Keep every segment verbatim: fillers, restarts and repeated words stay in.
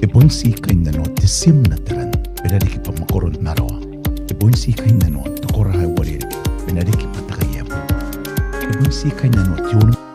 E bon ti kainnanoa te tia n ataran, e na riki bwa mwakoron marawa. E bon ti kainnanoa te kora ae uarereke, e na riki bwa te kaiabu. E bon ti kainnanoa te onimaki.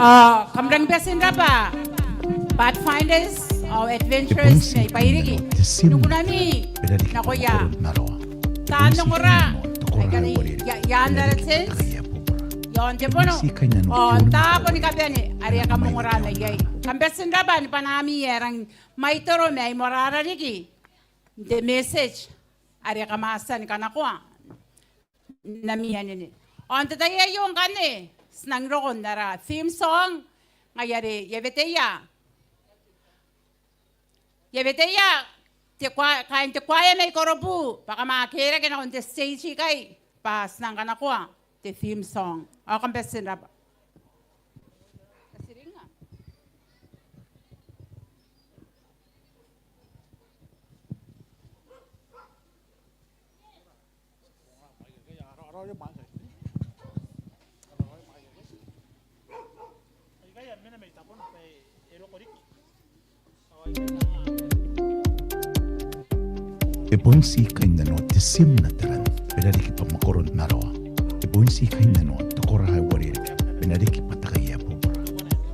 Ao kam rangi ni bati n rabwa Pathfinders ao Adventurers mai Bairiki. N nukun ami nakoia taan ongora aika a na iaan ara tent iaon te bono ao n taabo ni kabane are kam ongora mai iai. Kam bati n rabwa ni bwanami ae rangi ni maitoro ma ai moarara riki n te message are kam a tia ni kanakoa n ami anene. Ao n te tai aio ngkanne ti nang roko n ara theme song, ngaia are I a weteia, I a weteia te kwa-, kaain te kwaea mai Korobu bwa kam a kerake nakon te stage ikai bwa ti nang kanakoa te theme song. Ao kam bati n rabwa. E bon tii kainnanoa te theme n te ran, e na riki bwa mwakoron marawa. E bon tii kainnanoa te kora ae uarereke, e na riki bwa te kai ae bubura.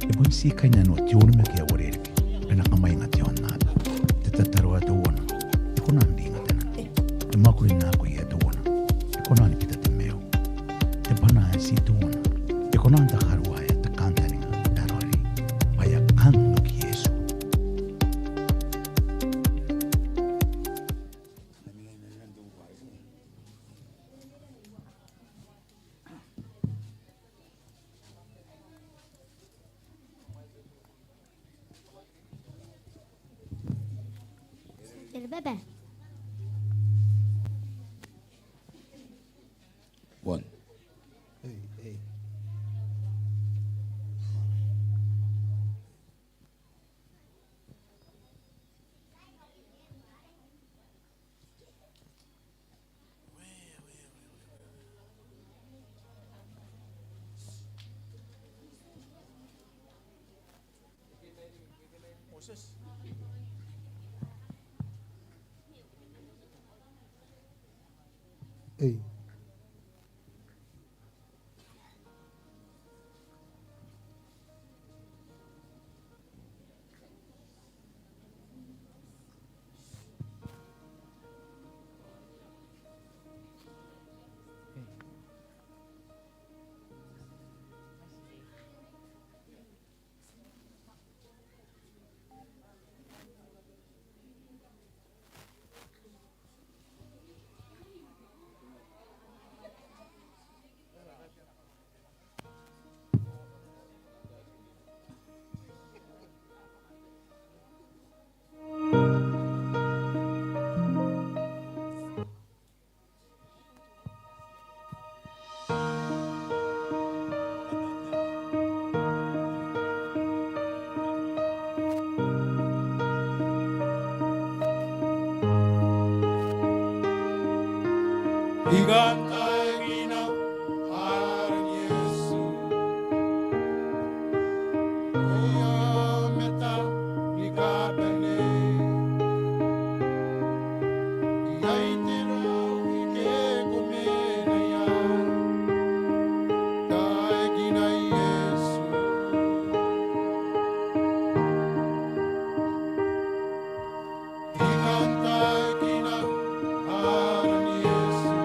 E bon tii kainnanoa te onimaki ae uarereke, e na kamwainga te aonnaba. Te tataro ae teuana e kona n ringa te nano. Te mwakuri n akoi ae teuana e kona ni bita te maiu. Te bwana ae tii teuana e kona n takaruaea te kantaninga ae raoiroi bwa e a kang oki Iesu. One. Ei. I kantaekina aran Iesu. Oia meta ni kabane. Iai te rau ike ko mena iai. Taekina Iesu. I kantaekina aran Iesu.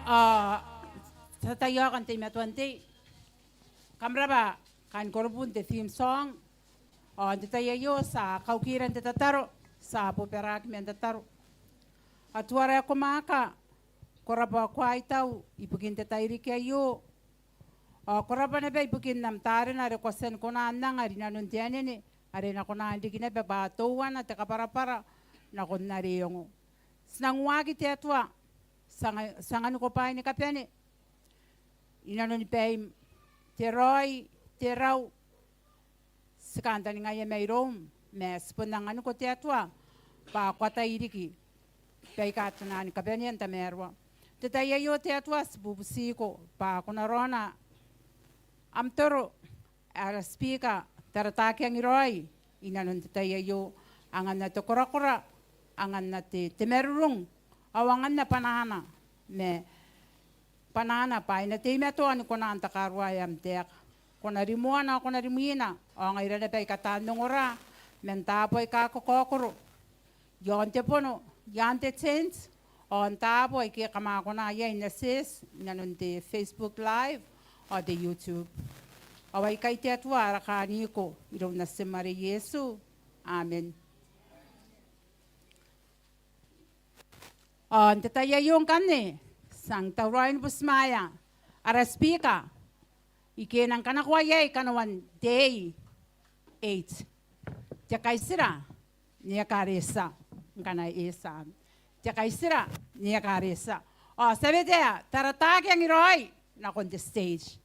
Ao ti a taiaoka n teimatoa n tei. Kam rabwa kaain korubu n te theme song. Ao n te tai aio ti a kaukira n te tataro, ti a bobaraki man tataro. Atuara ae ko mwaaka, ko rabwa ao ko a kaitau ibukin te tairiki aio. Ao ko rabwa naba ibukin am tarena are ko a tia ni kona n anga rinanon te anene, are e na kona n riki naba bwa teuana te kabwarabwara nakon are e ongo. Ti nang waaki te Atua, ti a nga-, ti anganiko bwaai ni kabane inanoni baim, te raoi, te rau, ti kantaningaia mairoum, ma ti bon anganiko te Atua bwa ko a tai riki baika ti na ni kabanea n tamaroa. N te tai aio te Atua ti bubutiko bwa ko na raona am toro, ara Speaker, Taratakiangi Raoi, inanon te tai aio, anganna te korakora, anganna te, te marurung, ao anganna bwanaana, ma bwanaana bwa e na teimatoa ni kona n takaruaea am taeka. Ko na rimoana ao ko na rimwina, ao ngaira naba aika taan ongora man taabo aika kakaokoro, iaon te bono, i aan te tent, ao n taabo aike kam a kona iai n access inanon te Facebook Live ao te YouTube. Ao aikai te Atua ara kaaniko, iroun Natim are Iesu. Amen. Ao n te tai aio ngkanne, ti a tauraoi ni butimwaea ara Speaker, ike e nang kanakoa iai kanoan te A eight. Te kaitira n ekaretia, ngkana e tia. Te kaitira n ekaretia. Ao ti a wetea Taratakiangi Raoi nakon te stage.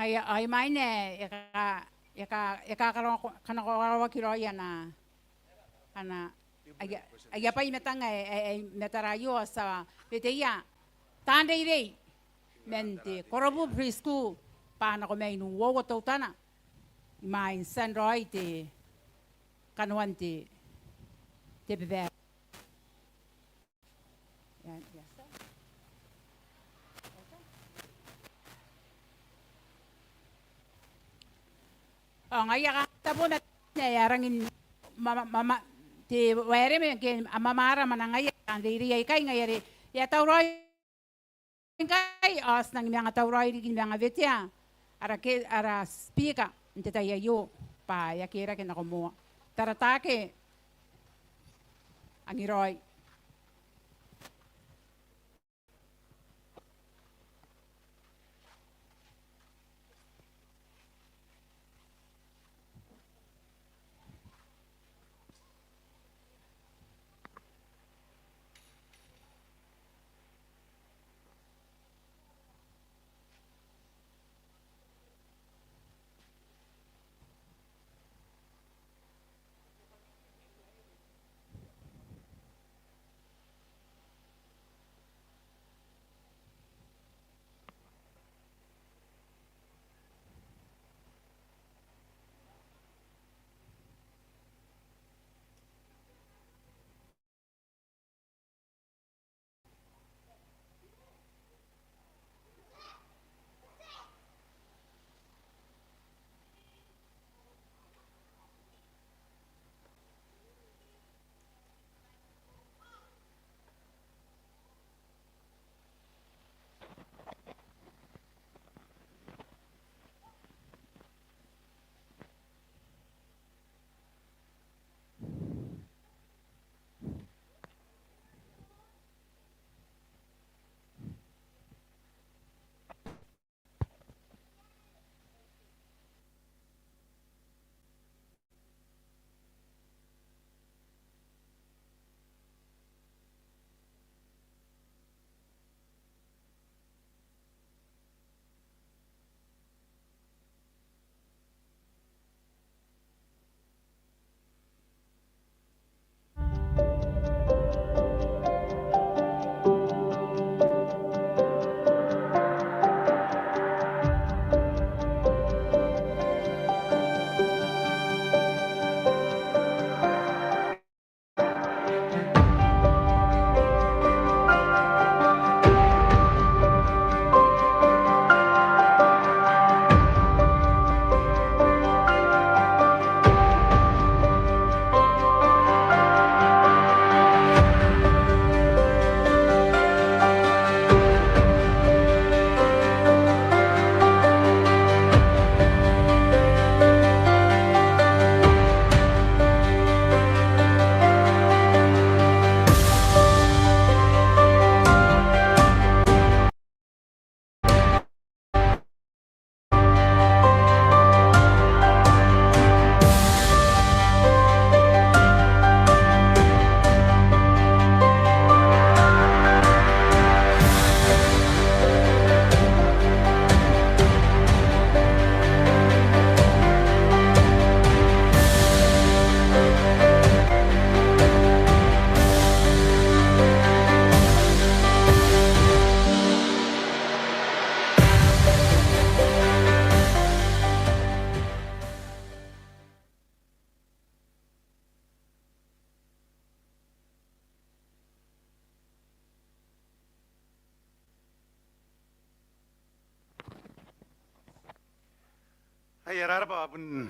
Ngaia, ao imwain ae e ka, e ka, e ka karo-, kanakoraoaki raoi ana, ana, aia, aia bwai i matang ae, ae, ae i matara aio, ao ti a weteia taan reirei man te Korobu Preschool bwa a nako mai n uoua teutana imwain tian raoi te kanoan te, te babaire. Ao ngaia, kam na tabu ma, e a rangi n ma, ma, ma, ma, te waereme ke a mamaara ma ngaia taan reirei aikai. Ngaia are e a tauraoi ngkai, ao ti nang manga tauraoi riki ni manga wetea ara ke, ara speaker n te tai aio bwa e a kerake nako moa. Tarataake Angiraoi. Ai e rarabwa, bon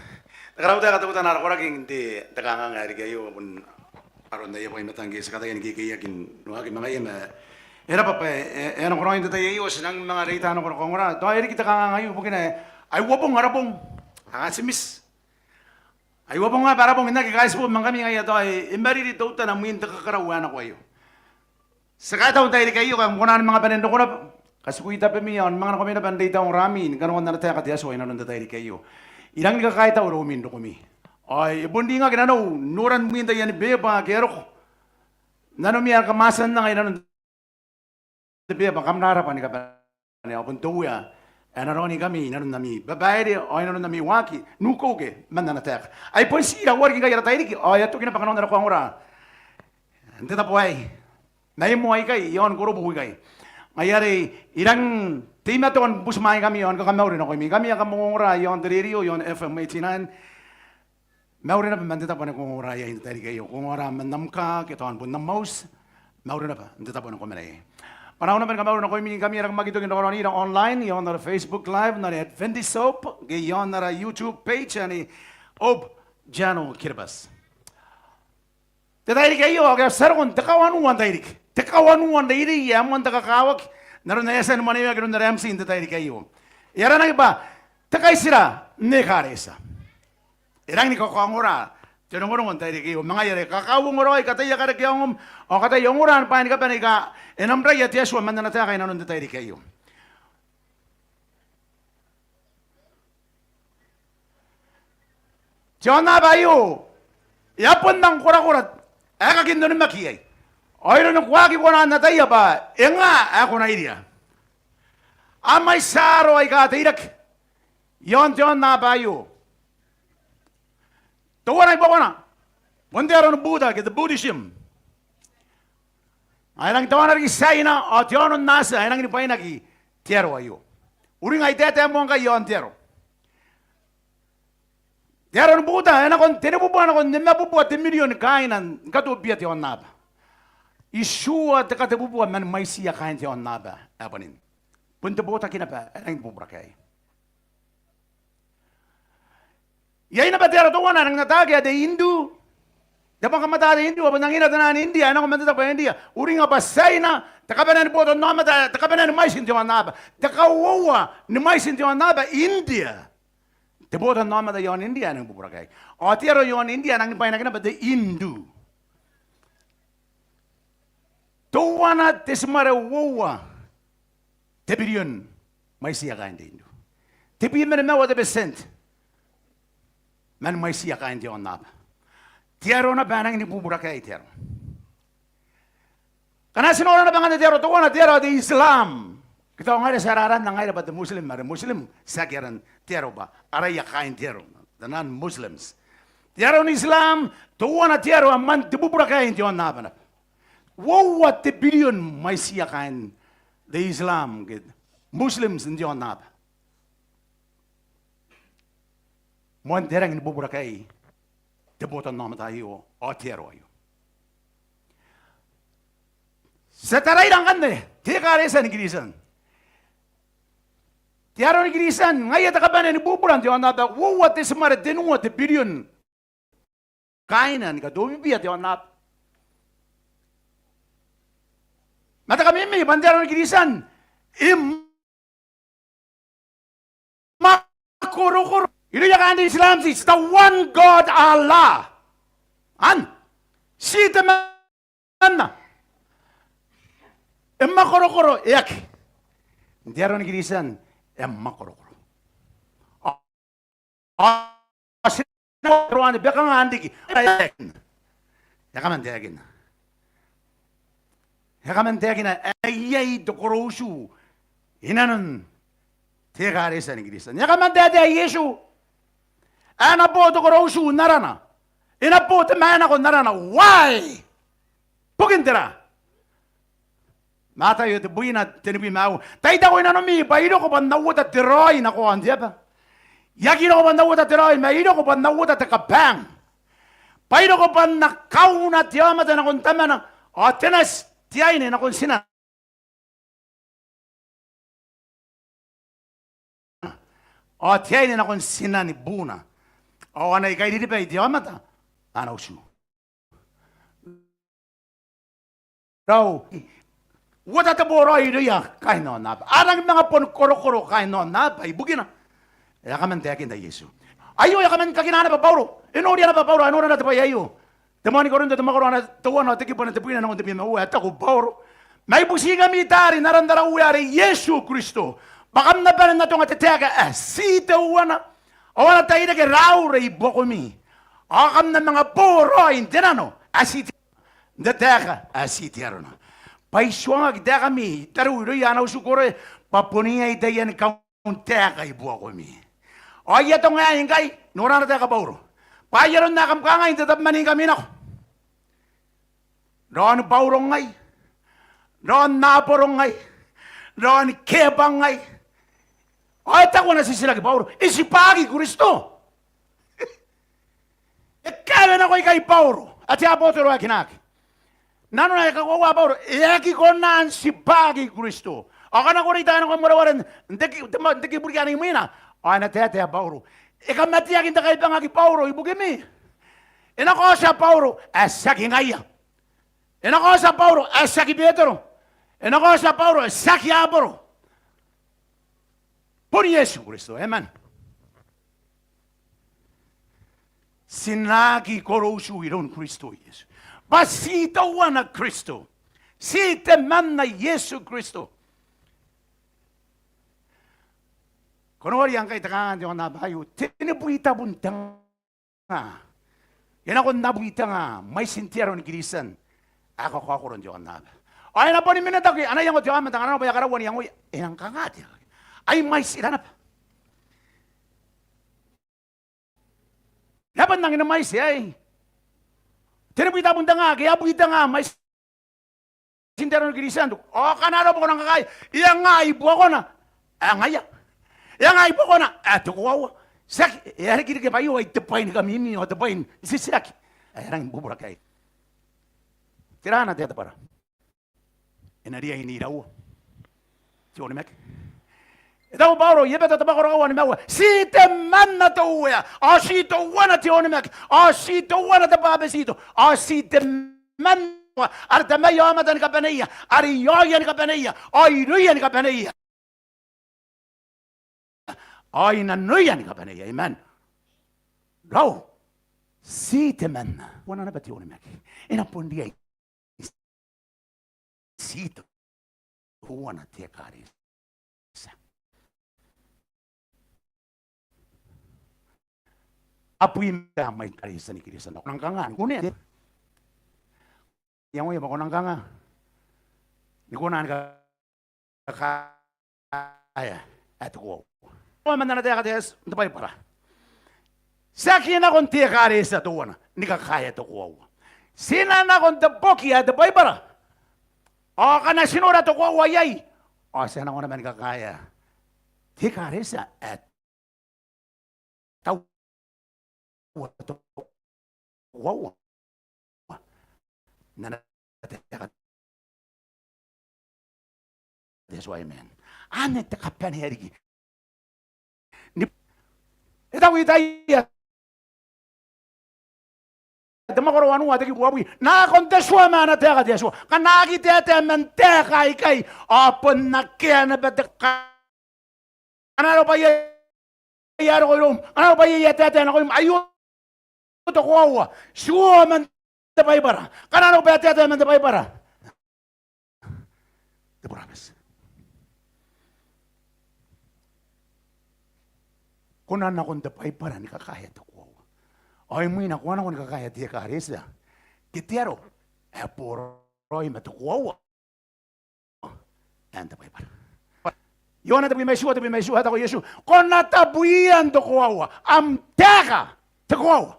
te karau taeka teutana ara koraki n te kanganga ae riki aio, bon aron aia bwai i matang ke ti kataia ni kekeiaki n waaki ma ngaia ma E raba bwa e, e, e a nakoraoi n te tai aio ti nang manga reita nako ni kaongora. Tao e riki te kangaanga aio ibukina ae ai uabong ara bong. A Katimiti. Ai uabong aba ara bong n aki kaitibo ma ngkami ngaia tao e, e mariri teutana mwiin te kakarau ae nako aio. Ti kaitau n te tairiki aio, kam kona ni manga bane n roko naba. Katikui tabemi ao ni manga nakomai naba n reita ongorami ni kanakoan ana taeka te Atua inanon te tairiki aio. I rangi ni kakaitau iroumi n rokomi. Ao e bon ringaki nanou n noran mwiin taiani beba ake a roko. Nanomi ae kam a tia n anga inanon te beba, kam na raba ni kabane. Ao bon te Uea ae na raonii ngkami inanon ami babaire ao inanon ami waaki n ukeuke man ana taeka. Ai bon ti ira wariki ngkai ara tairiki ao e a toki naba kanoan ara kaongora n te tabo aei. Mai moa ikai i aon Korobu ikai. Ngaia are I rangi n teimatoa ni butimwaeingkami ao ni kakamauri nakoimi ngkami ae kam ongora i aon te rerio, i aon F M eighty-nine. Mauri naba man te tabo ane ko ongora iai n te tairiki aio. Ko ongora man am kaa ke tao bon am auti, mauri naba n te tabo ane ko mena iai. Bwa N na nang naba ni kamauri nakoimi ngkami ae kam aki toki n raoraonira online i aon ara Facebook Live n ae Adventist Hope ke i aon ara YouTube page ae Hope Channel Kiribati. Te tairiki aio ao ngkai ti a roko n te kawanua n tairiki. Te kawanua n reirei ae moan te kakawaki n aron ae e a tia ni mwanewea iroun ara M C n te tairiki aio. E aranaki bwa te kaitira n ekaretia. E rangi ni kakaongora te rongorongo n tairiki aio ma ngaia are kakauongo raoi, kataia karekeangom ao kataia ongora ni bwaai ni kabane aika e na mwaitiia te Atua man ana taeka inanon te tairiki aio. Te aonnaba aio e a bon nang korakora ae kakin onimaki iai. Ao iroun ko aki kona n ataia bwa e nga ae ko na iria. A mwaiti aaro aika teirake i aon te aonnaba aio. Teuana i buakona bon te aro ni Buddha ke te Buddhism. Ae rangi n tawana riki Tiaina ao te aono n Atia ae rangi ni bwainaki te aro aio. Uringa I taetae moa ngkai i aon te aro. Te aro ni Buddha e nakon tenibubua nakon nimabubua te mirion kaaina ni katobibia te aonnaba. Itiua te katebubua man mwaitiia kaain te aonnaba ae bwanin. Bon te botaki naba ae rangi ni bubura kaei. Iai naba te aro teuana ae rangi n ataaki ae te Hindu. Te bwa kam ataa te Hindu ao bon angiina te naan India ae nako man te tabo ae India. Uringa bwa Tiaina te kabanea ni botannaomata, te kabanea ni mwaiti n te aonnaba. Te kauoua ni mwaiti n te aonnaba India. Te botannaomata i aon India ae rangi ni bubura kaei. Ao te aro i aon India ae rangi ni bwainaki naba te Hindu. Teuana te timare uoua te birion mwaitiia kaain te Hindu. Tebwi ma nimaua te percent man mwaitiia kaain te aonnaba. Te aro naba ae rangi ni bubura kaei te aro. Ngkana ti nora naba ngkanne te aro teuana, te aro ae te Islam. Ke tao ngaira ti a aranna ngaira bwa te Muslim, are Muslim tiaki aran te aro bwa araia kaain te aro, the non-Muslims. Te aro n Islam teuana te aro ae moan te bubura kaei n te aonnaba naba. Uoua te birion mwaitiia kaain te Islam ke Muslims n te aonnaba. Moan te rangi ni bubura kaei te botannaomata aio ao te aro aio. Ti a taraira ngkanne te ekaretia ni Kristian. Te aro ni Kristian ngaia te kabanea ni bubura n te aonnaba, uoua te timare tenua te birion kaaina ni katobibia te aonnaba. Ma te kamimi bwa n te aro ni Kristian e mwakorokoro. Irouia kaain te Islam ti, ti the one God Allah. Anne. Ti temanna. E mwakorokoro, e aki. N te aro ni Kristian e mwakorokoro. Ao ti na roan te beka nga n riki. E kaman taekinna. E kaman taekinna ae iai te koro utu inanon te ekaretia ni Kristian. E kaman taetae Iesu ae e na bo te koro utu n arana, e na bo te maenako n arana. Why? Bukin tera? Mataio tebwina tenibwi ma aua. Tai taku i nanomi bwa I roko bwa N na uota te raoi nako aon te aba. I aki roko bwa N na uota te raoi, ma I roko bwa N na uota te kabang. Bwa I roko bwa N na kauna te aomata nakon tamana, ao te nati te aine nakon tinana, ao te aine nakon tinani buuna. Ao a na ikairiribai te aomata ana utu. Rau, uota te boraoi irouia kaain aonnaba. A rangi manga boni korokoro kaain aonnaba ibukina. E a kaman taekinna Iesu. Aio e a kaman kakina naba Bauro. E noria naba Bauro, e nora naba te bwai aio. Te moani Korinto, te mwakoro ae teuana, te kibu ae tebwina nakon tebwi ma uoua, e taku Bauro: Mai butingami taari n aran ara Uea are Iesu Kristo, bwa kam na bane n atonga te taeka ae ti teuana, ao a na taireke raure i buakomi, ao kam na manga boraoi n te nano ae ti te, n te taeka ae ti te arona. Bwa I tuangaki taekami tariu irouia ana utu koroe, bwa bon iai taiani kaun taeka i buakomi. Ao I atonga aei ngkai, nora ana taeka Bauro, bwa ai aron ae kam kangai n tatabemwaneingkami nako. Raoni Bauro ngai, raoni Aboro ngai, raoni Keba ngai. Ao e taku ana titiraki Bauro, e tibwaki Kristo. E kaewe nako ikai Bauro, ae te abotoro ae kinaaki. Nanona e kakoaua Bauro, e aki kona n tibwaki Kristo. Ao ngkana ko reita nako moarara n te ki-, te ma-, n te kibu riki ae imwina, ao e na taetae Bauro. E kamateaki n te kaibangaki Bauro ibukimi. E na kaotia Bauro ae tiaki ngaia. E na kaotia Bauro ae tiaki Betero. E na kaotia Bauro ae tiaki Aboro. Bon Iesu Kristo, amen. Ti na aki koro utu iroun Kristo Iesu. Bwa ti teuana Kristo. Ti temanna Iesu Kristo. Ko noria ngkai te kanganga n te aonnaba aio, tenibwi tabun tenga. E nako n abwi tenga mwaitin te aro ni Kristian ae kakaokoro n te aonnaba. Ao e na boni mena taku, ana iango te aomata ngkana arona bwa e a karaua n iangoi, e nang kanga te, ai mwaiti ira naba. E a bon nangi ni mwaiti aei. Tenibwi tabun tenga ke abwi tenga mwaitin te aro ni Kristian. Ao ngkana arona bwa ko nang kakaea, e a ngaa i buakona ae ngaia, e a ngaa i buakona ae te koaua. Tiaki, e a rikirake bwa aio ai te bwai ni kamimi ao te bwai n titiraki ae e rangi ni bubura ikai. Tera ana taetae Bauro? E na riai n iraua te onimaki. E taku Bauro, I-Ebeta te mwakoro aua nimaua: Ti temanna te Uea, ao ti teuana te onimaki, ao ti teuana te bwabetito, ao ti temanna are tamaia aomata ni kabaneia, are i aoia ni kabaneia, ao irouia ni kabaneia, ao i nanoia ni kabaneia. Amen. Raou, ti temanna. Teuana naba te onimaki. E na bon riai n ti teuana te ekaretia. A bwi ma te ekaretia ni Kristian. Ko nang kanga ni kunea te iango aio bwa ko nang kanga ni kona ni kakaea ae te koaua. Ao man ana taeka te, te Baibara, tiaki nakon te ekaretia teuana ni kakaea te koaua. Ti na nakon te boki ae te Baibara. Ao ngkana ti nora te koaua iai, ao ti a nako naba ni kakaea te ekaretia ae taua te koaua. N ana taeka te Atua, amen. Anne te kabanea riki. Ni, e taku Itaia te mwakoro wanua te kibu uabwi: Nakon te tua ma ana taeka te Atua. Ngkana a aki taetae man taeka aikai, ao bon akea naba te ka Ngkana arona bwa iai ae roko iroum, ngkana arona bwa iai ae taetae nakoim, aio te koaua. Ti uoua man te Baibara. Ngkana arona bwa e taetae man te Baibara, te burabeti. Ko na nakon te Baibara ni kakaea te koaua. Ao imwina ko a nako ni kakaea te ekaretia ke te aro ae boraoi ma te koaua. Ae n te Baibara. Ioane tebwi ma itiua, tebwi ma itiua, e taku Iesu: Ko na tabwiia n te koaua am taeka te koaua.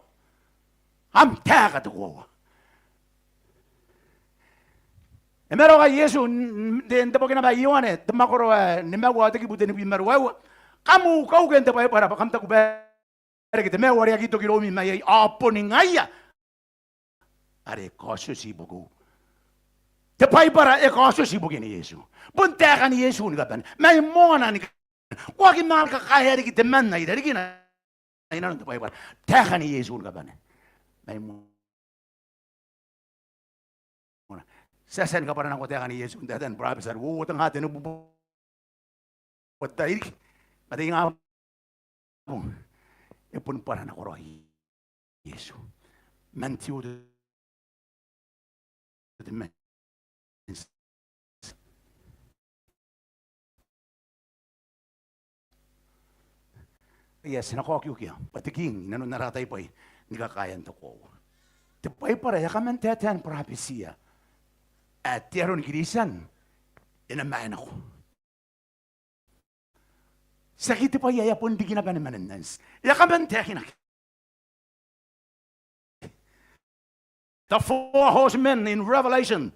Am taeka te koaua. E maraoka Iesu n, n, n te boki naba ae Ioane, te mwakoro ae nimaua, te kibu tenibwi ma ruaiwa: Kam ukeuke n te Baibara, bwa kam taku bwa e reke te maiu are e aki toki iroumi maiai, ao boni ngaia are e kaotioti ibukiu. Te Baibara e kaotioti ibukin Iesu. Bon taekan Iesu ni kabane. Mai moana ni kabane. Ko aki manga kakaea riki temanna i rarikina i nanon te Baibara. Taekan Iesu ni kabane. Mai moana. Ti a tia ni kabwara nako taekan Iesu n taetae ni burabeti are uoua te nga tenibubua te tairiki ma te ingabong. E boni bwara nako raoi Iesu man te oto te man. Ia, ti na kaokiokia bwa te king i nanon ara taibwai ni kakaean te koaua. Te Baibara e a kaman taetae ni burabetiia ae te aro ni Kiritian e na maenako. Tiaki te bwai ae e a bon riki naba ni manen anti. E a kaman taekinaki. The four horsemen in Revelation.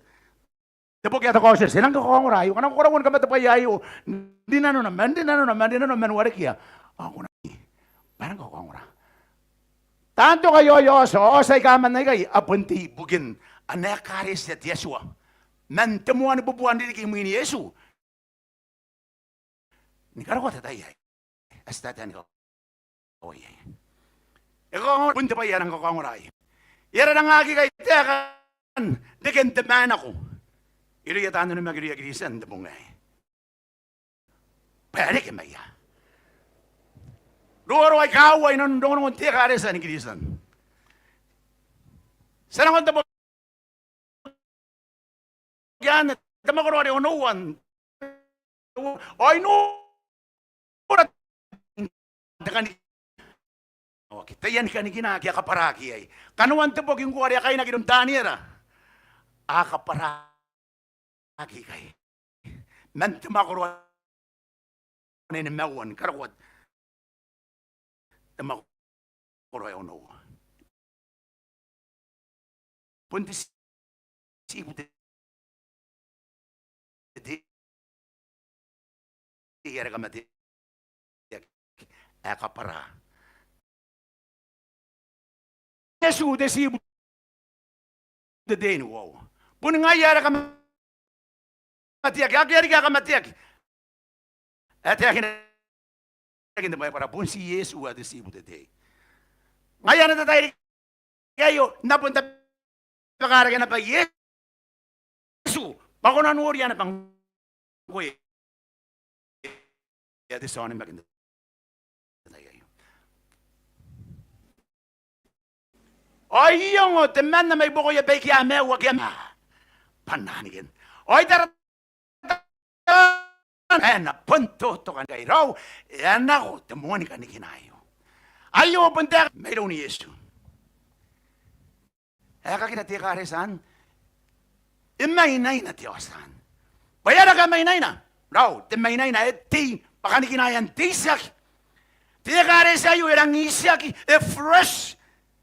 Te boki ae te Kaotioti. E nang kakaongora aio. Ngkana ko karaua ni kamatebwaia aio n rinanona, man rinanona, man rinanona, man warekia, ao ko na bwa e nang kakaongora. Taan toka i aoia, aotia, aotia aika a mena ikai a bon tei ibukin ana ekaretia te Atua man te moan bubua n ririki imwin Iesu. Ni karokoa te tai ae ti taetae ni kaoia iai. E kakaongora, bon te bwai ae e nang kakaongora aio. E a rarangaki ikai taekan reken te maenako irouia taan onimaki, irouia Kiritian n te bong aei. Bwa e reke maia. Ruarua aika aua i nanon rongorongon te ekaretia ni Kiritian. Ti a nako n te boki anne, te mwakoro are onoua. Ao I nora te kanikina. Ao taiani kanikina ake a kabwaraki iai. Kanoan te boki ngkoa are a kainaki iroun Taniera. A kabwaraki ikai man te mwakoro ae nimaua ni karokoa te mwakoro ae onoua. Bon te tibu te tei are kamateaki ae kabwara. Iesu te tibu te tei ni koaua. Bon ngaia are kamateaki, akea riki ae kamateaki. E taekinaki n te Baibara bon ti Iesu ae te tibu te tei. Ngaia anne te tairiki aio, N na bon tabeka rake naba Iesu bwa ko na noria naba ngkoe ae te tia onimaki n te tai aio. Ao I ongo temanna mai buakoia baike a maiu ake a maiu bwa N na annikena. Ao I taratara ae e na bon totokanikai raou, e a nako te moani kanikina aio. Aio bon taeka mairoun Iesu. Aekakina te ekaretia anne, e mainaina te aotia anne. Bwa e aera ngke e mainaina? Raou, te mainaina ae tei bwa kanikinaean te itiaki. Te ekaretia aio e rangi n itiaki, e fresh,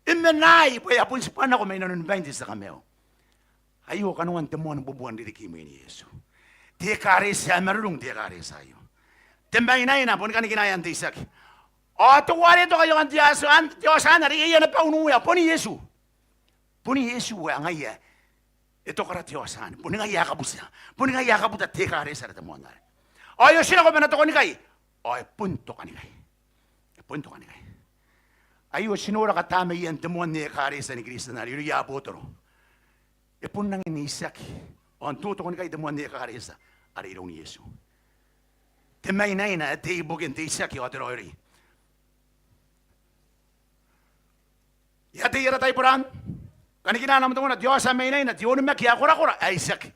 e mena aei bwa e a bon tibwa nako mai nanoni bain te tia kamaiu. Aio kanoan te moan bubua n ririki imwin Iesu. Te ekaretia ae marurung te ekaretia aio. Te mainaina boni kanikinaean te itiaki. Ao teuare e toka i aon te aotia anne, te aotia anne are iai ana bau n uea, bon Iesu. Bon Iesu ae ngaia e tokara te aotia anne. Boni ngaia ae kabutia. Boni ngaia ae kabuta te ekaretia are te moan are. Ao e oti nako ma ana tokanikai. Ao e bon tokanikai. E bon tokanikai. Aio ti nora katamneian te moan ekaretia ni Kristian are irouia abotoro. E bon rangi n itiaki ao n totokanikai te moan ekaretia are iroun Iesu. Te mainaina ae tei ibukin te itiaki ao te raoiroi. E a tei ara taiboran, kanikina ana motomona te aotia ae mainaina, te onimaki ae korakora ae itiaki.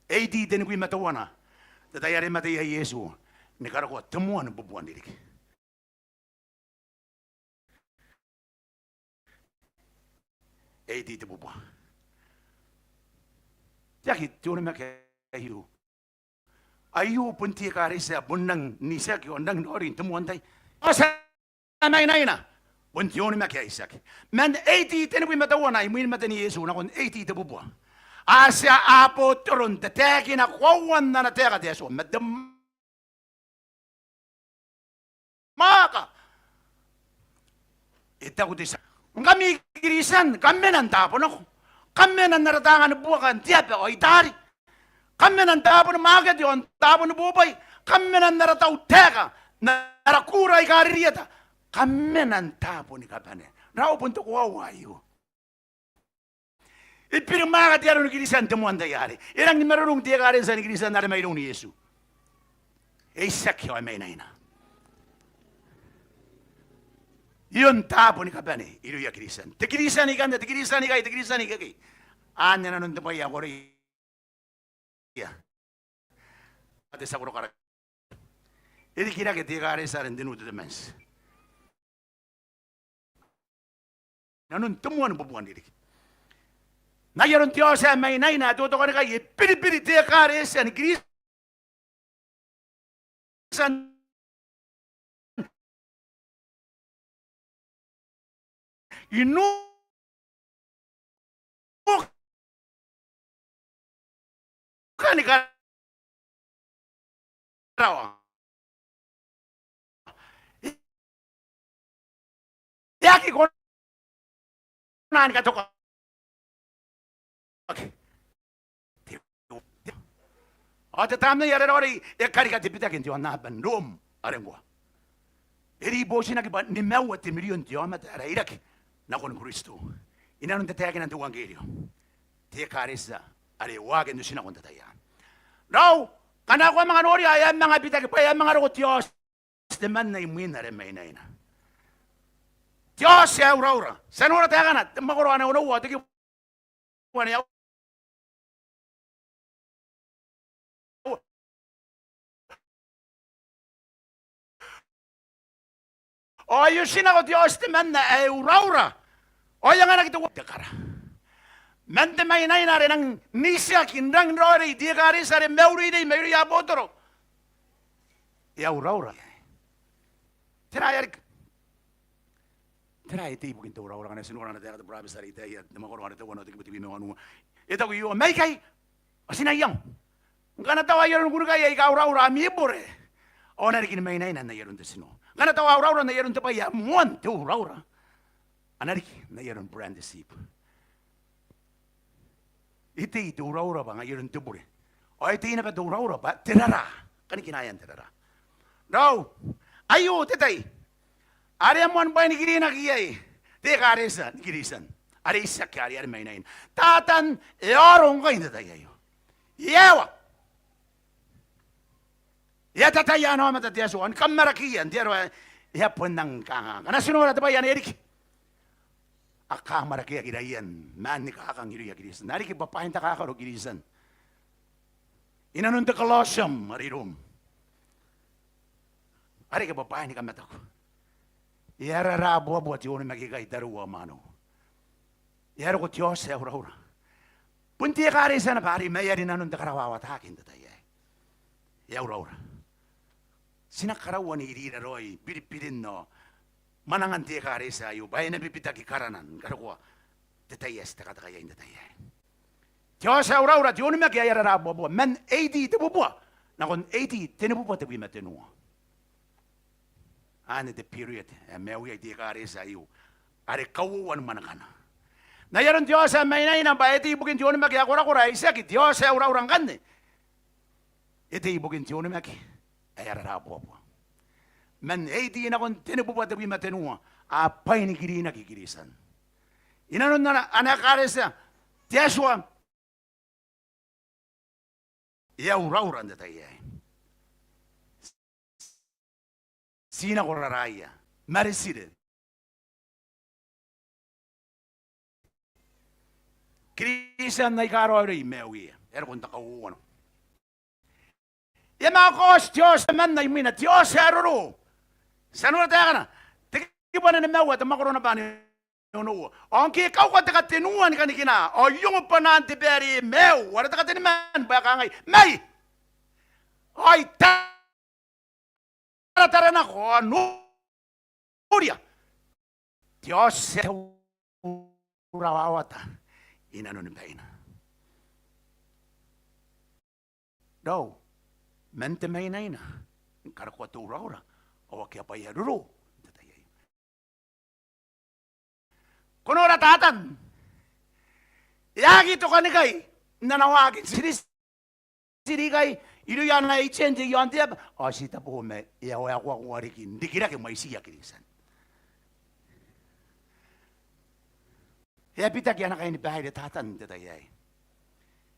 A.D. tenibwi ma teuana, te tai are e mate iai Iesu ni karokoa te moan bubua n ririki. A.D. tebubua. Tiaki te onimaki aio. Aio bon te ekaretia ae bon rangi n itiaki ao n rangi n raoiroi n te moan tai. Aotia ae mainaina, bon te onimaki ae itiaki. Man A.D. tenibwi ma teuana imwin maten Iesu nakon A.D. tebubua, a tia abotoro n tataekina koauan ana taeka te Atua ma te mwaaka. E taku te tia, ngkami Kristian, kam mena n taabo nako. Kam mena n ara taanga ni buaka n te aba ao i taari. Kam mena n taabo ni makete ao n taabo ni bobwai. Kam mena n ara tautaeka, n ara kura aika ririeta. Kam mena n taabo ni kabane. Raou, bon te koaua aio. E birimwaaka te aro ni Kristian n te moan tai arei. E rangi ni marurung te ekaretia ni Kristian are mairoun Iesu. E itiaki ao e mainaina iaon taabo ni kabane irouia Kristian. Te Kristian ikanne, te Kristian ikai, te Kristian ikekei. Anne nanon te bwai ae koreia te tia korokaraki. E rikirake te ekaretia are n te New Testament inanon te moan bubua n ririki. N ai aron te aoti ae mainaina ae totokanikai, e biribiri te ekaretia ni Kristian i nuka ni karawa. E aki kona ni katoka. Ao te tamnei are raoiroi e karika te bitaki n te aonnaba n Rom are ngkoa. E ribootinaki bwa nimaua te mirion te aomata ae rairaki nakon Kristo inanon te taekina n te euangkerio. Te ekaretia are e waaki n otinako n te tai anne. Raou, ngkana ko a manga noria ae a manga bitaki bwa e a manga roko te aoti temanna imwin are mainaina. Te aoti ae uraura. Ti a nora taekana, te mwakoro ae onoua, te kibu ae aua. Ao e otinako te aoti temanna ae uraura. Ao e anganaki te ua te kara. Man te mainaina are e nang n itiaki n rangi n raoiroi te ekaretia are maiureirei mairouia abotoro. E a uraura. Tera ae riki? Tera ae e tei ibukin te uraura? Ngkana ti nora ana taeka te burabeti are Itaia, te mwakoro are teuana ao te kibu tebwi ma wanua. E taku Iehova, mai ikai ao ti na iango. Ngkana tao ai aron kunnikai aika uraura ami bure, ao a na riki ni mainaina n ai aron te tino. Ngkana tao a uraura n ai aron te bwai ae moan te uraura, a na riki n ai aron buraan te tiibu. E tei te uraura bwa ngaia aron te bure. Ao e tei naba te uraura bwa te raraa. Kanikinaean te raraa. Raou, aio te tai are e a moan bwainikirinaki iai te ekaretia ni Kristian are itiaki, are, are mainaina. Tatan e aoro ngkai n te tai aio. E aewa. E a tataia ana aomata te Atua ao ni kamwarakeia n te aro ae e a bon nang kanga. Ngkana ti nora te bwai anne e riki, a kamwarakeaki raian maan ni kakang irouia Kristian. A riki bwa bwain takakaro Kristian inanon te Colosseum are i Rom. A riki bwa bwaai ni kamataku. E a rara buabua te onimaki ikai, tariu ao mwaneu. E a roko te aoti ae uraura. Bon te ekaretia naba are e maiu rinanon te karawawataki n te tai aei. E a uraura. Ti na karaua n irira raoi biribirin ao mwanangan te ekaretia aio bwa e na bibitaki karana ni karokoa te tai ae ti tekateka iai n te tai aei. Te aoti ae uraura, te onimaki ae e a rara buabua man A D tebubua nakon A D tenibubua tebwi ma tenua. Anne te period ae maiu iai te ekaretia aio are kauoua ni mwanangana. N ai aron te aoti ae mainaina bwa e tei ibukin te onimaki ae korakora ae itiaki, te aoti ae uraura ngkanne e tei ibukin te onimaki ae e a rara buabua. Man A D nakon tenibubua tebwi ma tenua a bwainikirinaki Kristian. Inanon ana, ana ekaretia te Atua e a uraura n te tai aei. Ti nako raraia, maritire. Kristian aika raoiroi maiuia, e a roko n te kauoua nako. E a manga kaoti te aoti temanna imwina, te aoti ae roro. Ti a nora taekana, te kibu ae nimaua, te mwakoro naba ae onoua. Ao ngke e kauka te katenua ni kanikina, ao e ongo bwanaan te baere e maiu are te kateniman bwa e kangai, mai! Ao I taratara nako ao noria te aoti ae rawawata inanon baina. Raou, man te mainaina ni karokoa te uraura ao akea bwaai ae roro n te tai aei. Ko nora Tatan, e aki tokanikai n ana waaki n tiritiri ikai irouia ana agent iaon te aba, ao ti tabo ma e a waekoakoa riki n rikirake mwaitiia Kristian. E a bitaki ana kainibaire Tatan n te tai aei.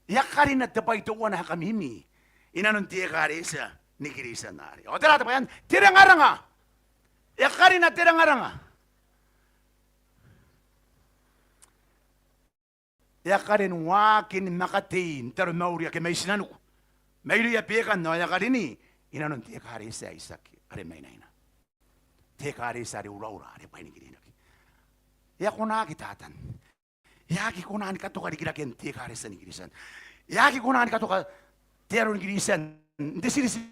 E a karina te bwai teuana ae kamimi inanon te ekaretia ni Kristian arei. Ao tera te bwai anne? Te rengaranga. E a karina te rengaranga. E a karen waakin ma katei n taromauri ake mai tinaniku, mairouia bekan, ao e a karini inanon te ekaretia ae itiaki, are mainaina, te ekaretia are uraura, are bwainikirinaki. E a konaki Tatan. E aki kona ni katoka rikiraken te ekaretia ni Kristian. E aki kona ni katoka te aro ni Kristian n te tiritiri.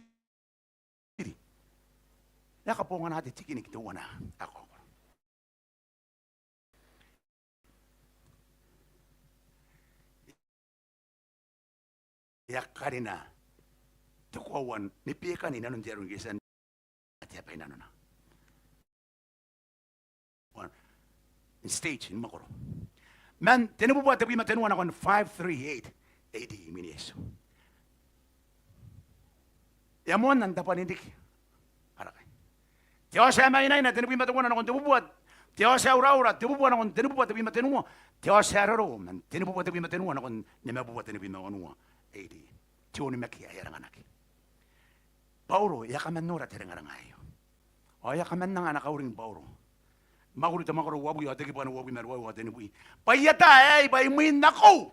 E a kabongana te tekiniki teuana ae kaokoro. E a karina te koaua ni bekan inanon te aro ni Kristian, te aba i nanona. N stage ni mwakoro. Man tenibubua tebwi ma tenua nakon five thirty-eight A D imwin Iesu. E a moanna n tabwanin riki ara kai. Te Aoti ae Mainaina tenibwi ma teuana nakon tebubua. Te Aoti ae Uraura tebubua nakon tenibubua tebwi ma tenua. Te Aoti ae Roro man tenibubua tebwi ma tenua nakon nimabubua tenibwi ma wanua A D. Te onimaki ae aranganaki. Bauro e a kaman nora te rengaranga aio. Ao e a kaman anga ana kauring Bauro. Mwakuri te mwakoro uabwi ao te kibu ae uabwi ma ruaiwa ao tenibwi. Bwa I ata aei bwa imwin nakou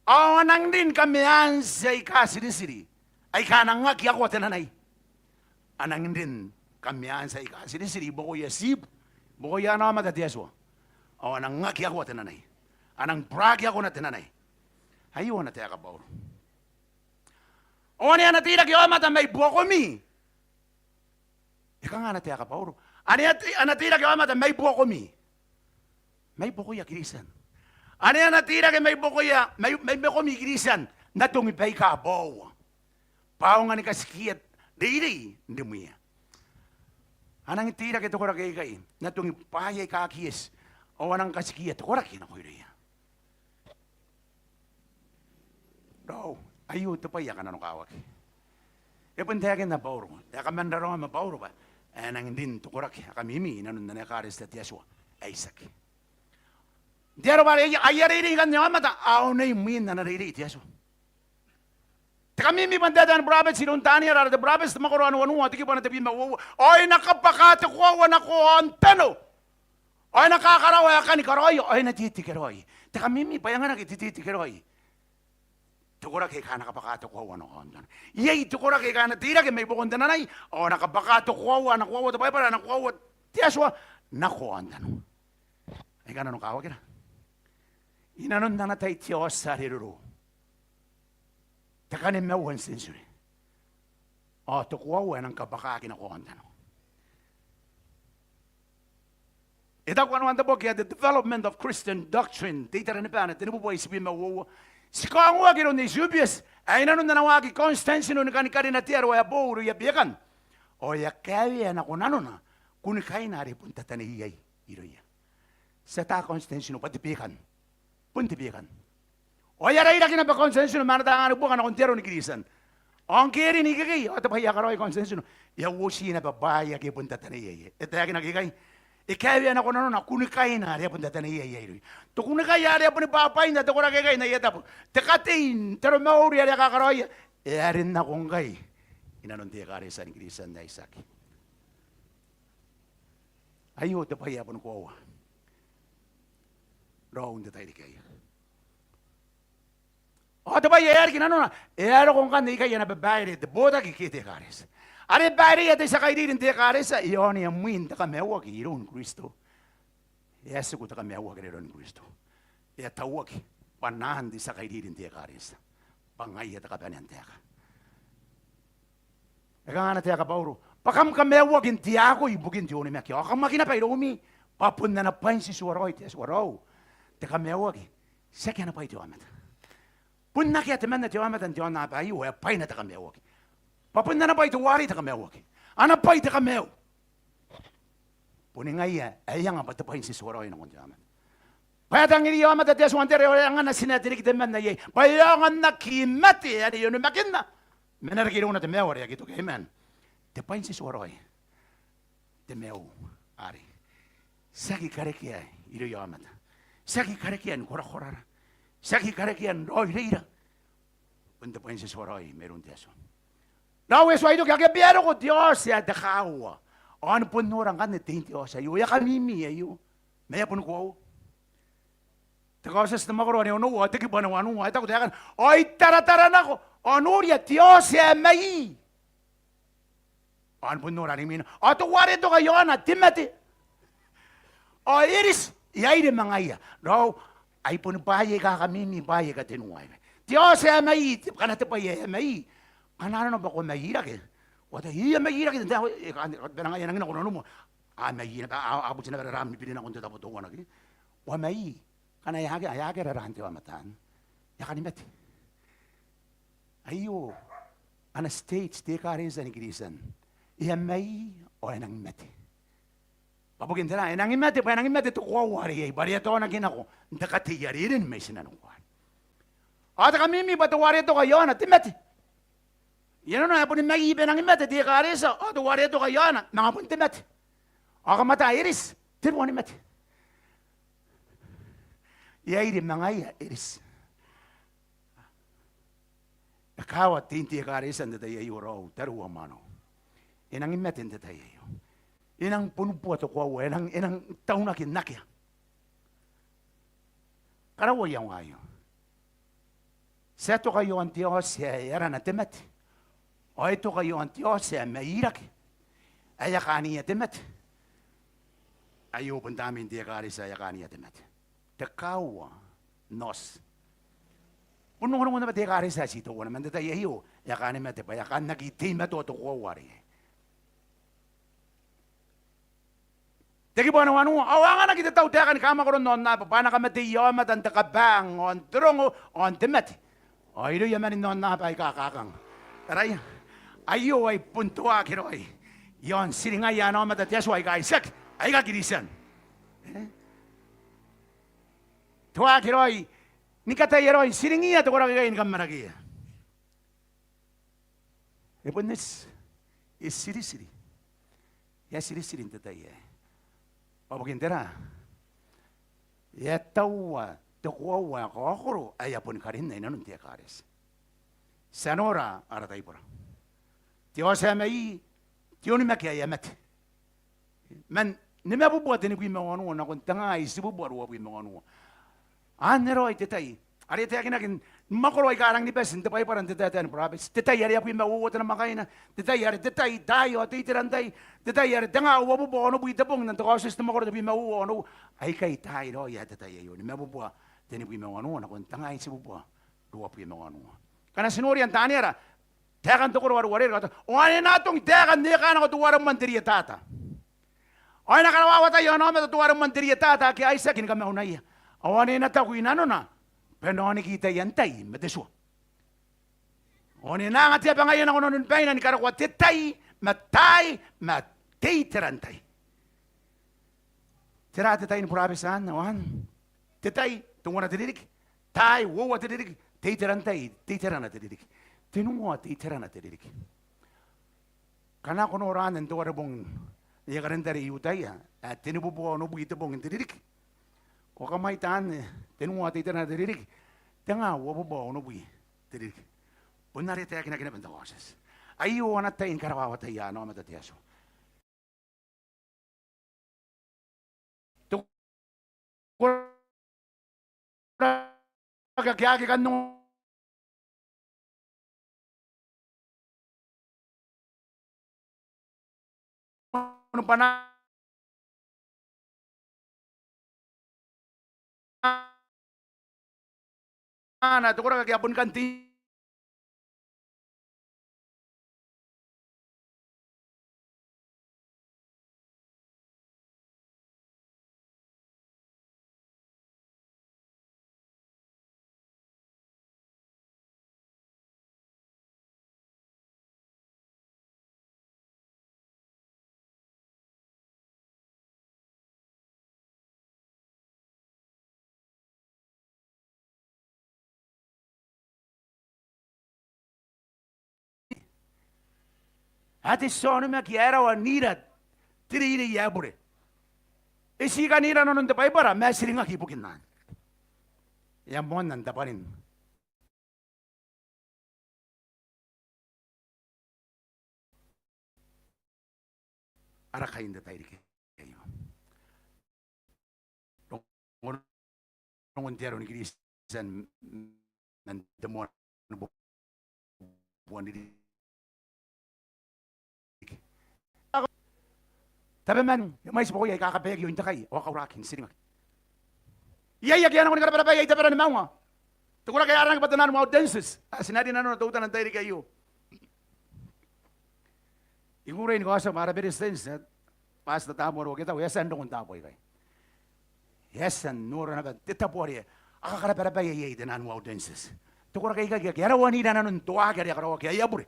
ao a nang rin kamean ti aika tiritiri aika a nang aki akoa te nanai. A nang rin kamean ti aika tiritiri i buakoia tiibu, i buakoia ana aomata te Atua. Ao a nang aki akoa te nanai. A nang buraki akona te nanai. Aio ana taeka Bauro. Ao ane a na teirake aomata mai buakomi. E kanga ana taeka Bauro? Ane a te-, a na teirake aomata mai buakomi. Mai buakoia Kristian. Ane a na teirake mai buakoia, mai, mai buakomi Kristian, n atongi baika baoua. Bwa a aonga ni katikia reirei n rimwiia. A nang teirake te koraki aikai n atongi bwaai aika aki eti. Ao a nang katikia te koraki nakoiroia. Raou, aio te bwai ae kananokawaki. E bon taekinna Bauro, e a kaman raraoma Bauro bwa e nang rin te koraki ae kamimi inanon ana ekaretia te Atua ae itiaki. N te aro bwa are aia, aia reirei ngkanne aomata ao nei mwin ana reirei te Atua. Te kamimi bwa n taetae ni burabeti iroun Taniera, ara te burabeti, te mwakoro ae wanua, te kibu ae tebwi ma uoua. Ao e na kabwaka te koaua nako aontano. Ao e na kakaraoa ae kani karaoia, ao e na tetekeraoi. Te kamimi bwa e anganaki te tetekeraoi te koraki aika a na kabwaka te koaua nako aontano. Iai te koraki aika a na teirake mai buakon te nanai, ao a na kabwaka te koaua, a na koaua te Baibara, a na koaua te Atua nako aontano. Ai kananokawakira. Inanon ana tai te Aoti are Roro, te kanimaua n tienture. Ao te koaua e nang kabwakaki nako aontano. E taku kanoan te boki ae The Development of Christian Doctrine, te itera ni bana, tenibubua itibwi ma uoua. Ti kaongoaki iroun Eusebius ae inanon ana waaki Constantino ni kani karina te aro ae boou irouia bekan, ao e a kaewea nako nanona kunikaina are bon tataneiai irouia. Ti ata Constantino bwa te bekan. Bon te bekan. Ao e a rairaki naba Constantino ma ana taanga ni buaka nakon te aro ni Kristian. Ao ngke e rin ikekei, ao te bwai ae karaoi Constantino, e a uoti naba bwaai ake bon tataneiai. E taekinaki ikai, e kaewea nako nanona kunikaina are bon tataneiai irouia. Te kunikaia are boni bwabwaina te koraki aikai n aia tabo. Te katei n taromauri are a kakaraoia, e a rin nako ngkai inanon te ekaretia ni Kristian ae itiaki. Aio te bwai ae boni koaua raou n te tairiki aei. Ao te bwai ae e a riki nanona, e a roko ngkanne ikai ana babaire te botaki ke te ekaretia. Are baireia te tia kairiri n te ekaretia, e onea mwin te kamaiuaki iroun Kristo. E a tiku te kamaiuaki iroun Kristo. E a tauaki bwa naan te tia kairiri n te ekaretia. Bwa ngaia te kabanea n taeka. E kanga ana taeka Bauro? Bwa kam kamaiuaki n te ako ibukin te onimaki. Ao kam aki naba iroumi, bwa bon ana bwaintituaraoi te Atua raou. Te kamaiuaki, tiaki ana bwai te aomata. Bon akea temanna te aomata n te aonnaba aio ae bwaina te kamaiuaki. Bwa bon ana bwai teuarei te kamaiuaki. Ana bwai te kamaiu. Boni ngaia ae e anga bwa te bwaintituaraoi nakon te aomata. Bwa e tangiriia aomata te Atua n te aro ae angana, ti na ae te riki temanna iai. Bwa e aonga n aki mate ane e onimakinna, ma e na reke irouna te maiu are aki toki. Amen. Te bwaintituaraoi te maiu arei. Tiaki karekea irouia aomata. Tiaki karekea ni korakorara. Tiaki karekea n raoiroira. Bon te bwai n tuatuaraoi mairoun te Atua. Raou, e tuai toki, akea bwa e roko te aoti ae te kaaua. Ao ni bon nora ngkanne tein te aoti aio. E a kamimi aio. Ma e a boni koaua. Te Kaotioti te mwakoro ae onoua, te kibu ae wanua, e taku taekana: Ao I taratara nako, ao noria te aoti ae mai. Ao ni bon nora are imwina, ao teuare e toka i aona te mate. Ao e riti, e airi ma ngaia. Raou, ai boni bwaai aika kamimi, bwaai aika tenua. Te aoti ae mai, te, ngkana te bwai ae mai. Ngkana arona bwa ko maiirake, ko ataia, e a maiirake te, e kan, bwa ngaia nangi nako nanuma. A mai, a, a, a buti naba raraa ni biri nakon te tabo teuana ke. Ko a mai. Ngkana e a akea, e a akea raraan te aomata anne, e a kani mate. Aio ana stage te ekaretia ni Kristian. E a mai ao e nangi mate. Bwa bukin tera? E nangi mate, bwa e nangi mate te koaua are iai, bwa are e a taonaki nako n te katei are e rin mai tinaniku anne. Ao te kamimi bwa teuare e toka i aona te mate. I nanona e boni mai bwa e nangi mate te ekaretia, ao teuare e toka i aona, manga bon te mate. Ao kamatata e riti, te bua ni mate. E airi ma ngaia, e riti. E kaawa tein te ekaretia n te tai aio, raou, tariu ao mwaneu. E nangi mate n te tai aio. E nangi boni bua te koaua, e nangi, e nangi taunaki n akea. Karaua iango aio. Ti a toka i aon te aoti ae arana te mate. Ao e toka i aon te aoti ae maiirake, ae e kaania te mate. Aio bon tamnein te ekaretia ae e kaania te mate. Te kaawa n aoti. Bon rongorongon naba te ekaretia ae ti teuana man te tai aio, e a kaani mate bwa e a kaan aki teimatoa te koaua are iai. Te kibu ae wanua, ao a anganaki te tautaeka ni kamwakoron aonnaba bwa a na kamatei aomata n te kabang, ao n te rongo, ao n te mate. Ao irouia manin aonnaba aika kakang. Taraia, aio ai bon te waaki raoi i aon tiringaia ana aomata te Atua aika itiaki, aika Kristian. E? Te waaki raoi ni kataia raoi n tiringiia te koraki aikai ni kamarakeia. E bon eti, e tiritiri. E a tiritiri n te tai aei. Bwa bukin tera? E a taua te koaua ae kaokoro ae a boni karinna i nanon te ekaretia. Ti a nora ara taibora. Te aoti ae mai, te onimaki ae a mate. Man nimabubua tenibwi ma wanua nakon tengaa itibubua ruabwi ma wanua. Anne raoi te tai are e taekinaki ni mwakoro aika rangi ni bati n te Baibara n te taetae ni burabeti. Te tai are abwi ma uoua te namwakaina, te tai are te tai, taai ao te itera n tai, te tai are tengaa uabubua onobwi te bong n te Kaotioti te mwakoro tebwi ma uoua onoua. Aikai taai raoi ae te tai aio, nimabubua tenibwi ma wanua nakon tengaa itibubua ruabwi ma wanua. Ngkana ti noria n Taniera, taekan te koro ae uarereke, ao ane e na atongi taekan eka nako teuare moan te rietata. Ao e na karawawataia ana aomata teuare moan te rietata ake a itiaki ni kamaunaia. Ao ane e na taku i nanona bwa e na oneki taian tai ma te tua. Ao ane e na anga te aba ngaia nako nanoni baina ni karokoa te tai ma taai ma te itera n tai. Tera te tai ni burabeti anne? Ao te tai, teuana te ririki. Taai, uoua te ririki. Te itera n tai, te iterana te ririki. Tenua te iterana te ririki. Ngkana ko nora anne n teuare bong n aia karenta are I-Iutaia ae tenibubua onobwi te bong n te ririki, ko kamwaita anne, tenua te iterana te ririki, tengaa uabubua onobwi te ririki. Bon are e taekinaki naba n te Kaotioti. Aio ana tai ni karawawataia ana aomata te Atua. Te koraki ake a aki kan ongo ni bwanaa ana te koraki ake a boni kan tei ae te tia onimaki ae rawa n ira te reirei ae bure. E tii kan ira nanon te Baibara ma e tiringaki ibukin anne. E a moanna n tabwanin ara kai n te tairiki aio. Rongorongon te aro ni Kristian man te moan bubuan ririki. Tabeman, e mwaiti buakoia aika kakabaeaki oin te kai ao a kauraki n tiringaki. Iai ake a nako ni karabarabaia i tabera ni maunga. Te koraki ae aranaki bwa te Nanuaudensis, ae ti na rin nanona teutana n tairiki aio. I kukurei ni kaotia bwa ara Beretitenti, bwa ti tatabu aroia ke tao e a tia n roko n taabo aikai. E a tia n nora naba te tabo are a kakarabarabaia iai te Nanuaudensis. Te koraki aikai ake a rawa n ira nanon te waaki are a karaoaki ae a bure.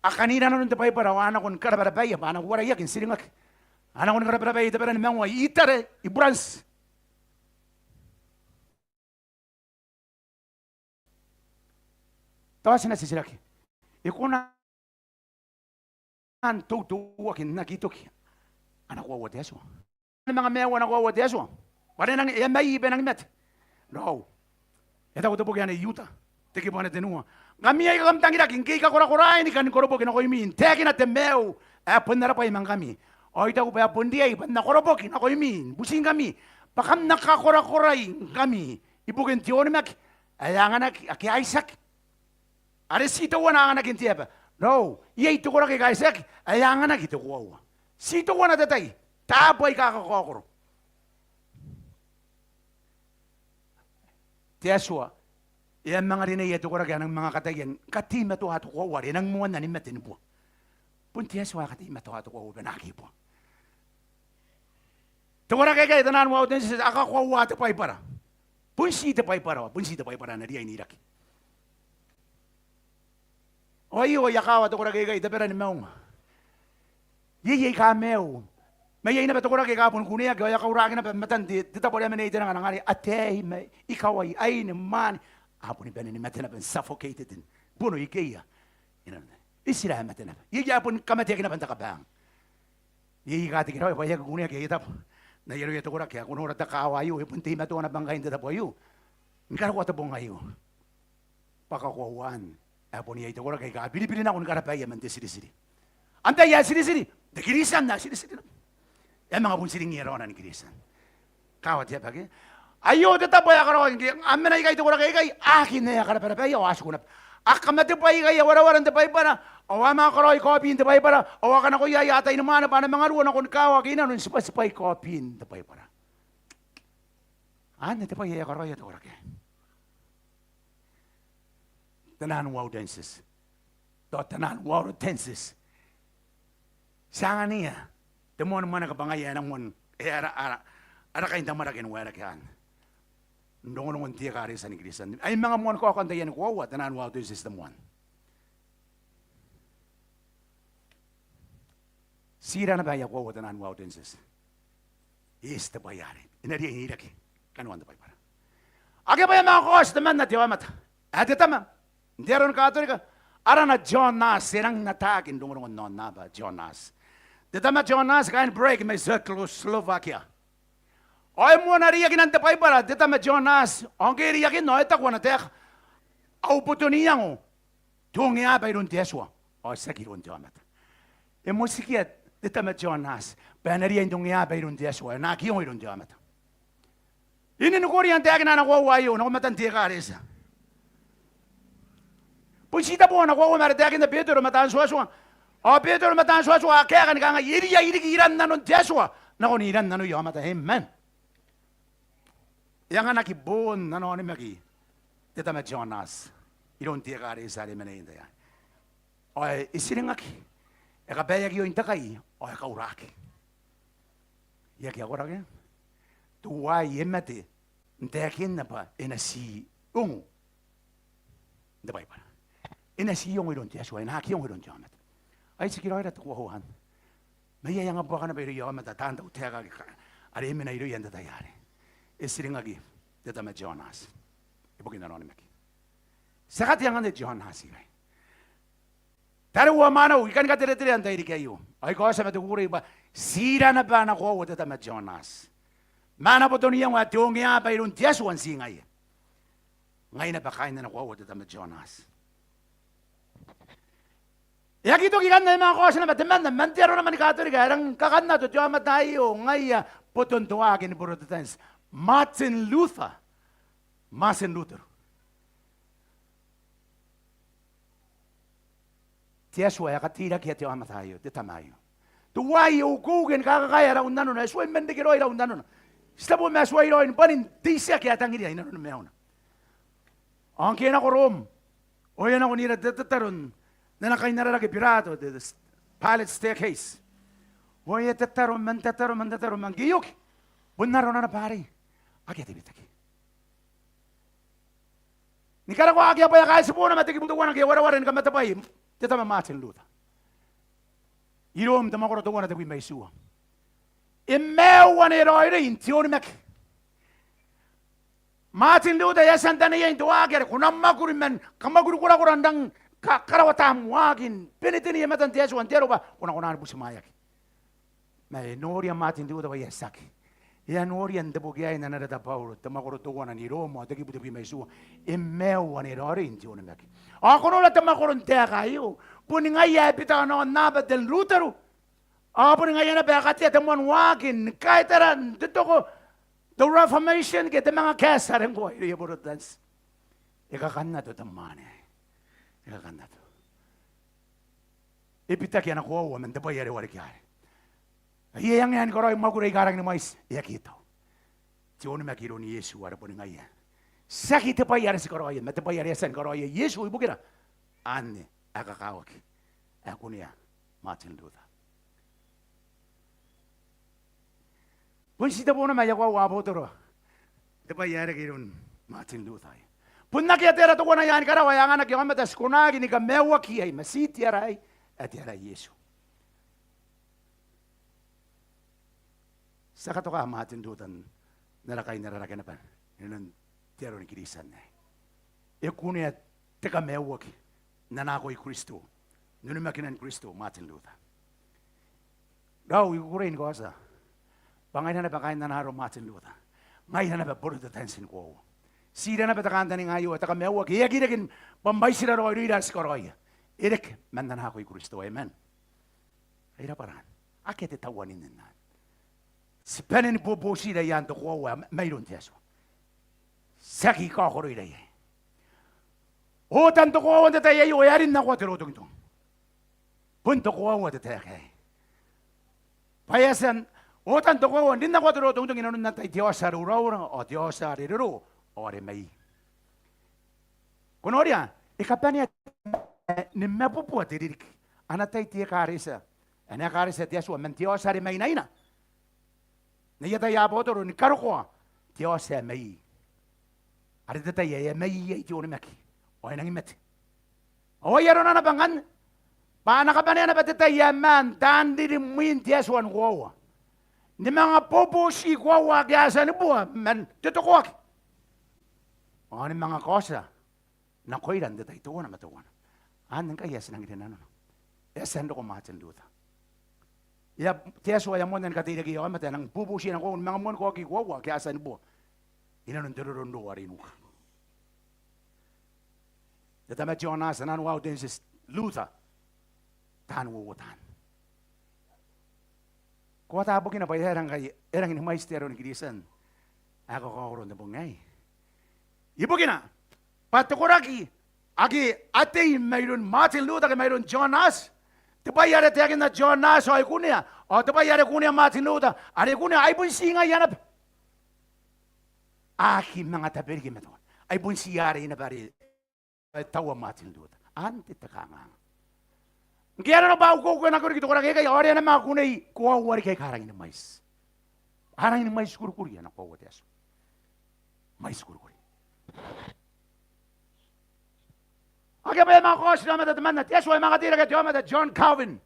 A kan ira nanon te Baibara ao a nako ni karabarabaia bwa a na uaraiaki n tiringaki. A nako ni karabarabaia i tabera ni maunga, i Itare, i Buranti. Tao ti na titiraki, e kona n teuteuaki n aki toki ana koaua te Atua? Ni manga maiu ana koaua te Atua bwa e nang, e a mai bwa e nang mate? Raou. E taku te boki anne i Iuta, te kibu ae tenua: Ngkami aika kam tangiraki, ngke I kakorakorai ni kani koroboki nakoimi n taekina te maiu ae bon ara bwai ma ngkami. Ao I taku bwa e bon riai bwa N na koroboki nakoimi, butingkami, bwa kam na kakorakorai ngkami ibukin te onimaki ae anganaki ake a itiaki, are ti teuana anganaki n te aba. Raou, iai te koraki aika a itiaki ae anganaki te koaua. Ti teuana te tai, taabo aika kakaokoro. Te Atua e a manga rineia te koraki ae nang manga kataia ni kateimatoa te koaua are e nang moanna ni mate ni bua. Bon te Atua ae kateimatoa te koaua bwa e na aki bua. Te koraki aikai te Nanuaudensis a kakoaua te Baibara. Bon ti te Baibara, bon ti te Baibara ae na riai n iraki. Ao aio aia kaawa te koraki aikai i tabera ni maunga. Iai aika maiu. Ma iai naba te koraki aika boni kuneaki ao e a kauraki naba matan te, te tabo are a mena iai te nanga, nanga are ataei ma ikawai, aine, mwaane. A boni bane ni mate naba, n suffocated, n bono ikeia inanon itera ae mate naba. Iai ae boni kamateaki naba n te kabang. Iai aika tekeraoi bwa e aki kuneaki aia tabo. N ai aroia te koraki ae ko nora te kaawa aio, e bon teimatoa naba ngkai n te tabo aio ni karokoa te bong aio. Bwa kakoauaan ae bon iai te koraki aika biribiri nako ni karabaia man te tiritiri. Antai ae tiritiri? Te Kiritian ae tiritiri naba. E a manga bon tiringiia raona ni Kiritian. Kaawa te aba ke. Aio te tabo ae a karaoaki ngke a mena ikai te koraki aikai, a aki nea karabarabaia ao a tiku naba. A kamatebwai ikai, a warawara n te Baibara, ao a manga karaoi kaobi n te Baibara, ao a kanakoia aia ataeinimwaane bwa a na manga ruo nakon kaawa ake i nanon tibwatibwai kaobi n te Baibara. Anne te bwai ae a karaoia te koraki aei. Te Nanuaudensis. Tao te Nanuaudensis. Ti anganiia te moan mwaneka bwa ngaia ae e nang moan, e, ara, ara, ara kaintamwarake n waerake anne. N rongorongon te ekaretia ni Kiritian. Ai manga moan kaoka n taiani koaua, te Nanuaudensis te moan. Ti ira naba aia koaua te Nanuaudensis. E eti te bwai arei. E na riai n iraki kanoan te Baibara. Akea bwa e a manga kaoti temanna te aomata ae te tama n te aro ni Katorika, arana John Huss, e rangi n ataaki n rongorongon aonnaba John Huss. Te tama John Huss, kaain Prague mai Czechoslovakia. Ao e moana reiakinan te Baibara te tama John Huss, ao ngke e reiakinna ao e taku ana taeka: Au boto n iango te ongeaba iroun te Atua ao tiaki iroun te aomata. E motikia te tama John Huss bwa e na riai n ongeaba iroun te Atua, e na aki ongo iroun te aomata. I ninikoria n taekina ana koaua aio nako matan te ekaretia. Bon ti tabo ana koaua ma are taekinna Betero Mataantuatua. Ao Betero Mataantuatua a kaeka ni kangai: E riai riki iran nanon te Atua nakon iran nanoia aomata. Amen. E anganaki boon ana onimaki te tama John Huss iroun te ekaretia are e mena iai n tai anne. Ao e tiringaki, e kabaeaki oin te kai ao e kauraki. E aki akoraki. Teuaei e mate n taekinna bwa e na ti ongo n te Baibara. E na ti ongo iroun te Atua, e na aki ongo iroun te aomata. Ai tikiraoira te koaua anne. Ma iai anga buaka naba irouia aomata taan tautaeka ake are e mena irouia n te tai arei. E tiringaki te tama John Huss ibukin ana onimaki. Ti a katea angan te John Huss ikai. Tariu ao mwaneu, I kani katereterea n tairiki aio ao I kaotia ma te kukurei bwa ti ira naba ana koaua te tama John Huss ma ana boto n iango ae te ongeaba iroun te Atua n ti ngaia. Ngai naba kaain ana koaua te tama Jonas. E aki toki ikanne, e manga kaoti naba temanna man te aro naba ni Katorika ae rang kakannato te aomata aio, ngaia boton te waaki ni Borotetanti, Martin Luther. Martin Luther. Te Atua e a kateirakeia te aomata aio, te tama aio. Teuaei e ukeuke ni kakakaea raun nanona, e tuai man reke raoi raun nanona. Ti tabo ma e tuai raoi ni bwanin te itiaki ae tangiria i nanoni maiuna. Ao ngke e nako Rom, ao e a nako n ira te tataro n ana kainararake Birato, the, the Pilate staircase. Ao e a tataro, man tataro, man tataro, ma ngke e oki, bon arona naba arei, akea te bitaki. Ni karokoa akea bwa e a kaitibo nama te kibu teuana ke e wareware ni kamatebwai te tama Martin Luther. I Rom, te mwakoro teuana, tebwi ma itiua. E maiu ane e raoiroi n te onimaki. Martin Luther e a tia n taneiai n te waaki are ko na mwakuri man kamwakuri korakora n rang ka-, karaoa taam waaki n bane te nei i matan te Atua n te aro bwa ko na kona ni butimwaeaki. Ma e noria Martin Luther bwa e a tiaki. E a noria n te boki aei n ana reta Bauro, te mwakoro teuana n I-Rom, te kibu tebwi ma itiua. E maiu ane e raoiroi n te onimaki. Ao ko nora te mwakoro n taeka aio, boni ngaia ae bitanaon naba ten Luther. Ao boni ngaia naba ae katea te moan waaki ni kaitara n te toko, the Reformation, ke te manga kaeti are ngkoa irouia Borotetanti. E kakannato te mwaane aei. E kakannato. E bitaki ana koaua man te bwai are e wareki arei. Ae e angea ni karaoi mwakuri aika rangi ni mwaiti, e aki tau. Te onimaki iroun Iesu are boni ngaia. Tiaki te bwai are ti karaoia, ma te bwai are e a tia ni karaoia Iesu ibukira. Anne ae kakawaki, ae kunea Martin Luther. Bon ti tebo nama ae e a koaua abotoro te bwai ae reke iroun Martin Luther aei. Bon akea te ara teuana ae a ni karawa ae anganaki aomata ti konaki ni kamaiuaki iai, ma ti te ara aei, ae te ara Iesu. Ti a katoka Martin Luther n ara kainararake naba inanon te aro ni Kiritian aei. E kunea te kamaiuaki n ana akoi Kristo, n onimakinan Kristo Martin Luther. Raou, I kukurei ni kaotia bwa ngaira naba kaain ana aro Martin Luther, ngaira naba Borotetanti ni koaua, ti ira naba te kantaninga aio, te kamaiuaki e aki reke bwa mwaitira raoi irouira ae ti karaoia. E reke man ana akoi Kristo. Amen. Ai rabwa raan. Akea te tauanin n anne. Ti bane ni bobotira i aan te koaua ae mairoun te Atua. Tiaki kaokoroira iai. Otan te koaua n te tai aio e a rin nakoa te rotongitong. Bon te koaua te taeka aei. Bwa e a tia n, otan te koaua n rin nakoa te rotongitong inanon ana tai te aoti are uraura, ao te aoti are roro, ao are mai. Ko noria, e kabanea ni mabubua te ririki ana tai te ekaretia, ana ekaretia te Atua man te aoti are mainaina. N aia tai abotoro ni karokoa te aoti ae maiu, are te tai ae maiu iai te onimaki ao e nangi mate. Ao ai arona naba ngkanne bwa a na kabanea naba te tai ae maan taan riri mwin te Atua ni koaua, ni manga boboti koaua ake a tia ni bua man te tokoaki, ao ni manga kaotia nakoira n te tai teuana ma teuana. Anne ngkai ae ti nangi rinanona. E a tia n roko Martin Luther. E a, te Atua e a moanna ni kateirakeia aomata ae nangi bobotiia nako ni manga moani kaoki koaua ake a tia ni bua inanon te roro n ro are i nuka. Te tama Jonas, ana uau Dennis Luther, taan uouotan. Ko ata bukina bwa e rangi, e rangi ni mwaiti te aro ni Kiritian ae kakaokoro n te bong aei? Ibukina bwa te koraki ake a tei mairoun Martin Luther ke mairoun Jonas, te bwai are taekinna Jonas ao e kunea, ao te bwai are kunea Martin Luther are e kunea, ai bon ti ngaia naba. A aki manga tabe riki ma teuana. Ai bon ti arei naba are e taua Martin Luther. Anne te kanganga. Ngke arona bwa a ukeuke nako riki te koraki aikai, ao are a na manga kunei koaua riki aika rangi ni mwaiti. A rangi ni mwaiti kurikuri ana koaua te Atua. Mwaiti kurikuri. Akea bwa e manga kaoti te aomata temanna, te Atua e manga kateirakea te aomata John Calvin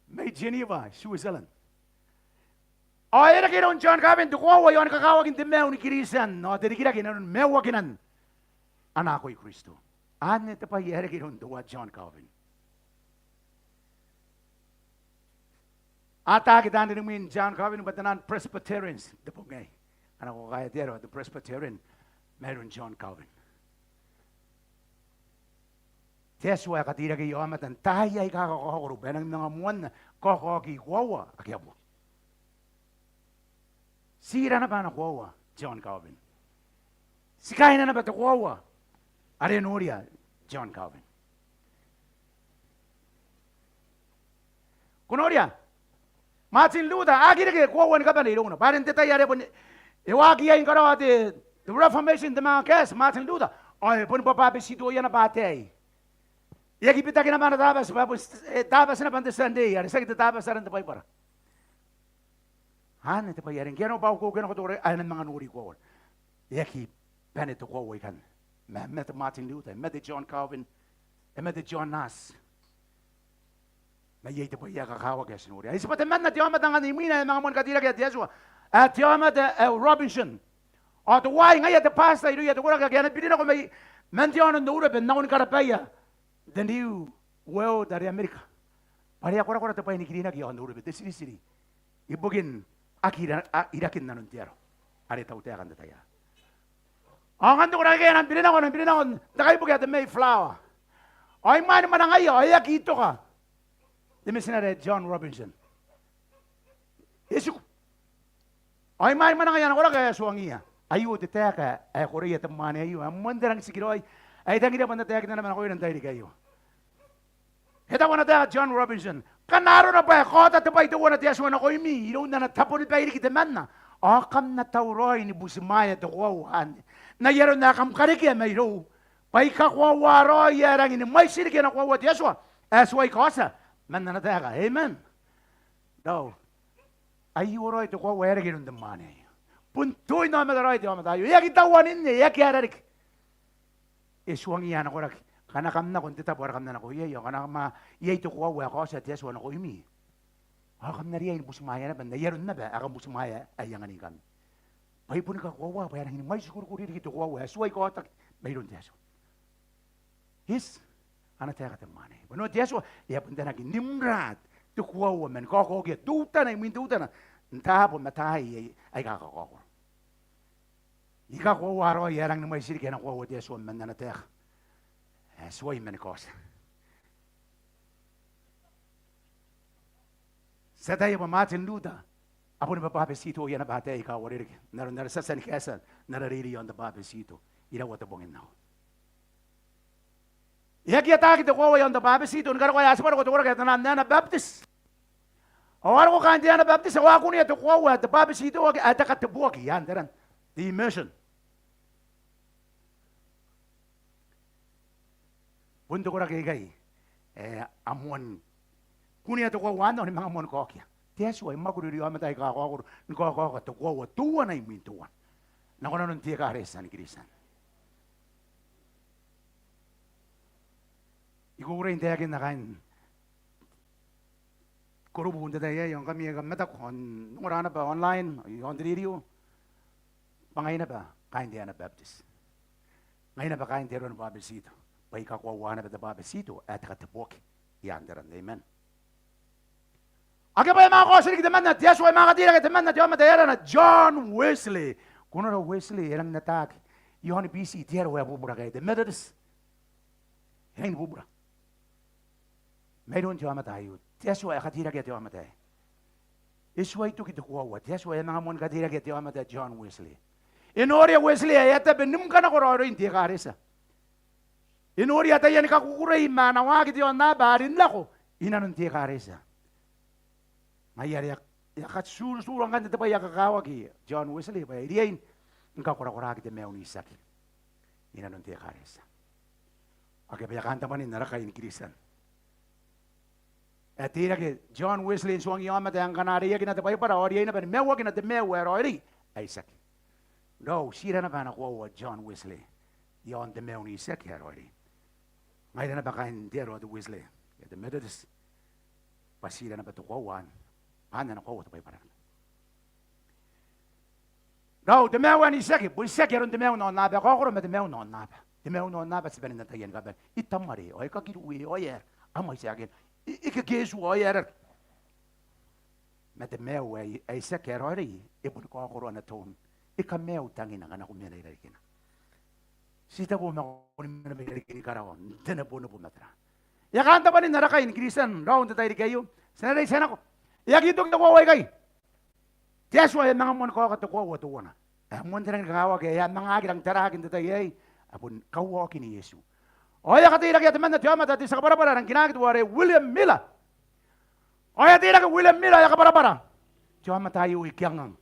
mai Geneva, Switzerland. Ao e reke iroun John Calvin te koaua i aon kakawakin te maiu ni Kiritian ao te rikirake inanon maiuakinan ana akoi Kristo. Anne te bwai ae reke iroun teuae John Calvin. A ataaki taan riri mwin John Calvin bwa te naan Presbyterians n te bong aei. a nako kakaea te aro ae te Presbyterian mairoun John Calvin. Te Atua e kateirakeai aomata n taai aika kakaokoro bwa e nangi manga moanna kaokaoki koaua ake a buaki. Ti ira naba ana koaua John Calvin. Ti kaaina naba te koaua are e noria John Calvin. Ko noria, Martin Luther a aki reke koaua ni kabane irouna. Bwa are n te tai are bon e waaki iai ni karaoa te, te Reformation, te manga kaeti Martin Luther, ao e boni bwabwabetitoia naba ataei. E aki bitaki naba ana Tabati, bwa bon, e, Tabati naba n te Tianti, are tiaki te Tabati are n te Baibara. Anne te bwai are ngke e a nako bwa ukeuke nako te koraki ae e na manga nori koaua. E aki bane te koaua ikanne. Ma e mate Martin Luther, e mate John Calvin, e mate John Knox. Ma iai te bwai ae kakawaki ae ti noria. Ai tibwa temanna te aomata ngkanne imwina ae manga moan kateirakea te Atua, ae te aomata ae Robinson. Ao teuaei ngaia te bwatita irouia te koraki ake a na birinako mai, man te aono n Eurobe n nako ni karabaia te New World are Amerika. Bwa are a korakora te bwai ni kirinaki i aon Eurobe, te tiritiri, ibukin aki ira-, a, irakin nanon te aro are tautaeka n te tai aei. Ao ngkanne te koraki akekei a nang birinako, a nang birinako n te kaibuke ae te Mayflower. Ao imwain mwanangaia ao e aki toka te mitinare ae John Robinson. E tiku. Ao imwain mwanangaia ana koraki ae e tuangiia. Aio te taeka ae koreia te mwaane aio, ae moan te rangi tikiraoi ae I tangiria bwa N na taekinna naba nakoira n te tairiki aio. E taku ana taeka John Robinson, ngkana arona bwa e kaota te bwai teuana te Atua nakoimi iroun ana tabo ni bae riki temanna, ao kam na tauraoi ni butimwaea te koaua anne n ai aron ae kam karekea mairou. Bwa I kakoaua raoi ae rangi ni mwaiti riki ana koaua te Atua ae tuai kaotia man ana taeka. Amen. Raou, aio raoi te koaua ae reke iroun te mwaane aio. Bon teuana aomata raoi te aomata aio. E aki tau aninne, e aki aera riki. E tuangiia ana koraki, ngkana kam nako n te tabo are kam na nako iai, ao ngkana kam a, iai te koaua ae kaotia te Atua nakoimi, ao kam na riai ni butimwaea naba n ai aron naba ae kam butimwaea aia anganingkami. Bwa I boni kakoaua bwa e rangi ni mwaiti kurikuri riki te koaua ae tuai kaotaki mairoun te Atua. Iti ana taeka te mwaane. Bwa te Atua e a bon tanaki n imwina te koaua man kaokaokia teutana imwin teutana n taabo ma taai aika kakaokoro. I kakoaua raoi ae rangi ni mwaiti riki ana koaua te Atua man ana taeka ae tuai man kaotia. Ti ataia bwa Martin Luther a boni bwabwabetitoia naba ataei aika uarereke n aron ara tiatia ni kaetia n ara reirei i aon te bwabetito. Iraua te bong n nako? E aki ataaki te koaua i aon te bwabetito ni karokoa ae tibwa roko te koraki ae te Anabaptist. Ao a roko kaain te Anabaptist ao a kunea te koaua ae te bwabetito ake ae te kateboaki, i aan te ran, te immersion. Bon te koraki aikai ae a moan kunea te koaua anne ao ni manga moan kaokia. Te Atua e mwakuri irouia aomata aika kakaokoro ni kaokaoka te koaua teuana imwin teuana nako nanon te ekaretia ni Kristian. I kukurei n taekinna kaain korubu n te tai aei, ao ngkami aika mataku ao n ongora naba online, i aon te rerio, bwa ngaia naba kaain te Anabaptist, ngaia naba kaain te aro ni bwabetito, bwa I kakoaua naba te bwabetito ae te kateboaki i aan te ran. Amen. Akea bwa e manga kaoti riki temanna te Atua, e manga kateirakeai temanna te aomata ae arana John Wesley. Ko nora Wesley, e rangi n ataaki i aon B C te aro ae bubura ke te Methodist. E rangi ni bubura mairoun te aomata aio. Te Atua e kateirakea te aomata aei. E tuai toki te koaua, te Atua e a manga moan kateirakea te aomata ae John Wesley. E noria Wesley ae e a tabe ni mkanako raoiroin te ekaretia. E noria taiani kakukurei ma ana waaki te aonnaba are n nako i nanon te ekaretia. Ngaia are e a, e a katiuruturua ngkanne te bwai ae kakawaki John Wesley bwa e riai ni kakorakoraki te maiu n itiaki i nanon te ekaretia. Akea bwa e a kantamwanin ara kai ni Kristian ae teirake John Wesley n tuangiia aomata ae ngkana a reiakina te Baibara ao a riai naba ni maiuakina te maiu ae raoiroi ae itiaki. Raou, ti ira naba ana koaua John Wesley i aon te maiu n itiaki ae raoiroi. Ngaira naba kaain te aro ae te Wesley ke te Methodist, bwa ti ira naba te koaua anne, bwa ana koaua te Baibara naba. Raou, te maiu ae n itiaki, bon tiaki aron te maiu n aonnaba, e kaokoro ma te maiu n aonnaba. Te maiu n aonnaba ti bane n ataia ni kabane. I tamare, ao I kakirue, ao I aera, a mwaitiaki, I, I kekeetua, ao I aera. Ma te maiu ae, ae itiaki ae raoiroi, e boni kaokoro ana toun E kamaiu tangina ngkana ko mena i rarikina. Ti tabo ma ko ni mena mai rarikini karawa n te nebonebo ma tera. E a kaan tabwanin ara kai ni Kristian raou n te tairiki aio. Ti na reitia nako. E aki toki te koaua ikai. Te Atua e a manga moan kaoka te koaua teuana. Ae moan te rangi ni kakawaki ae a manga aki rangi n taraaki n te tai aei, a bon kauaokin Iesu. Ao e a kateirakea temanna te aomata ae te tia kabwarabwara ae rangi n kinaaki teuare William Miller. Ao e a teirake William Miller ao e a kabwarabwara. Te aomata aio e kiangang.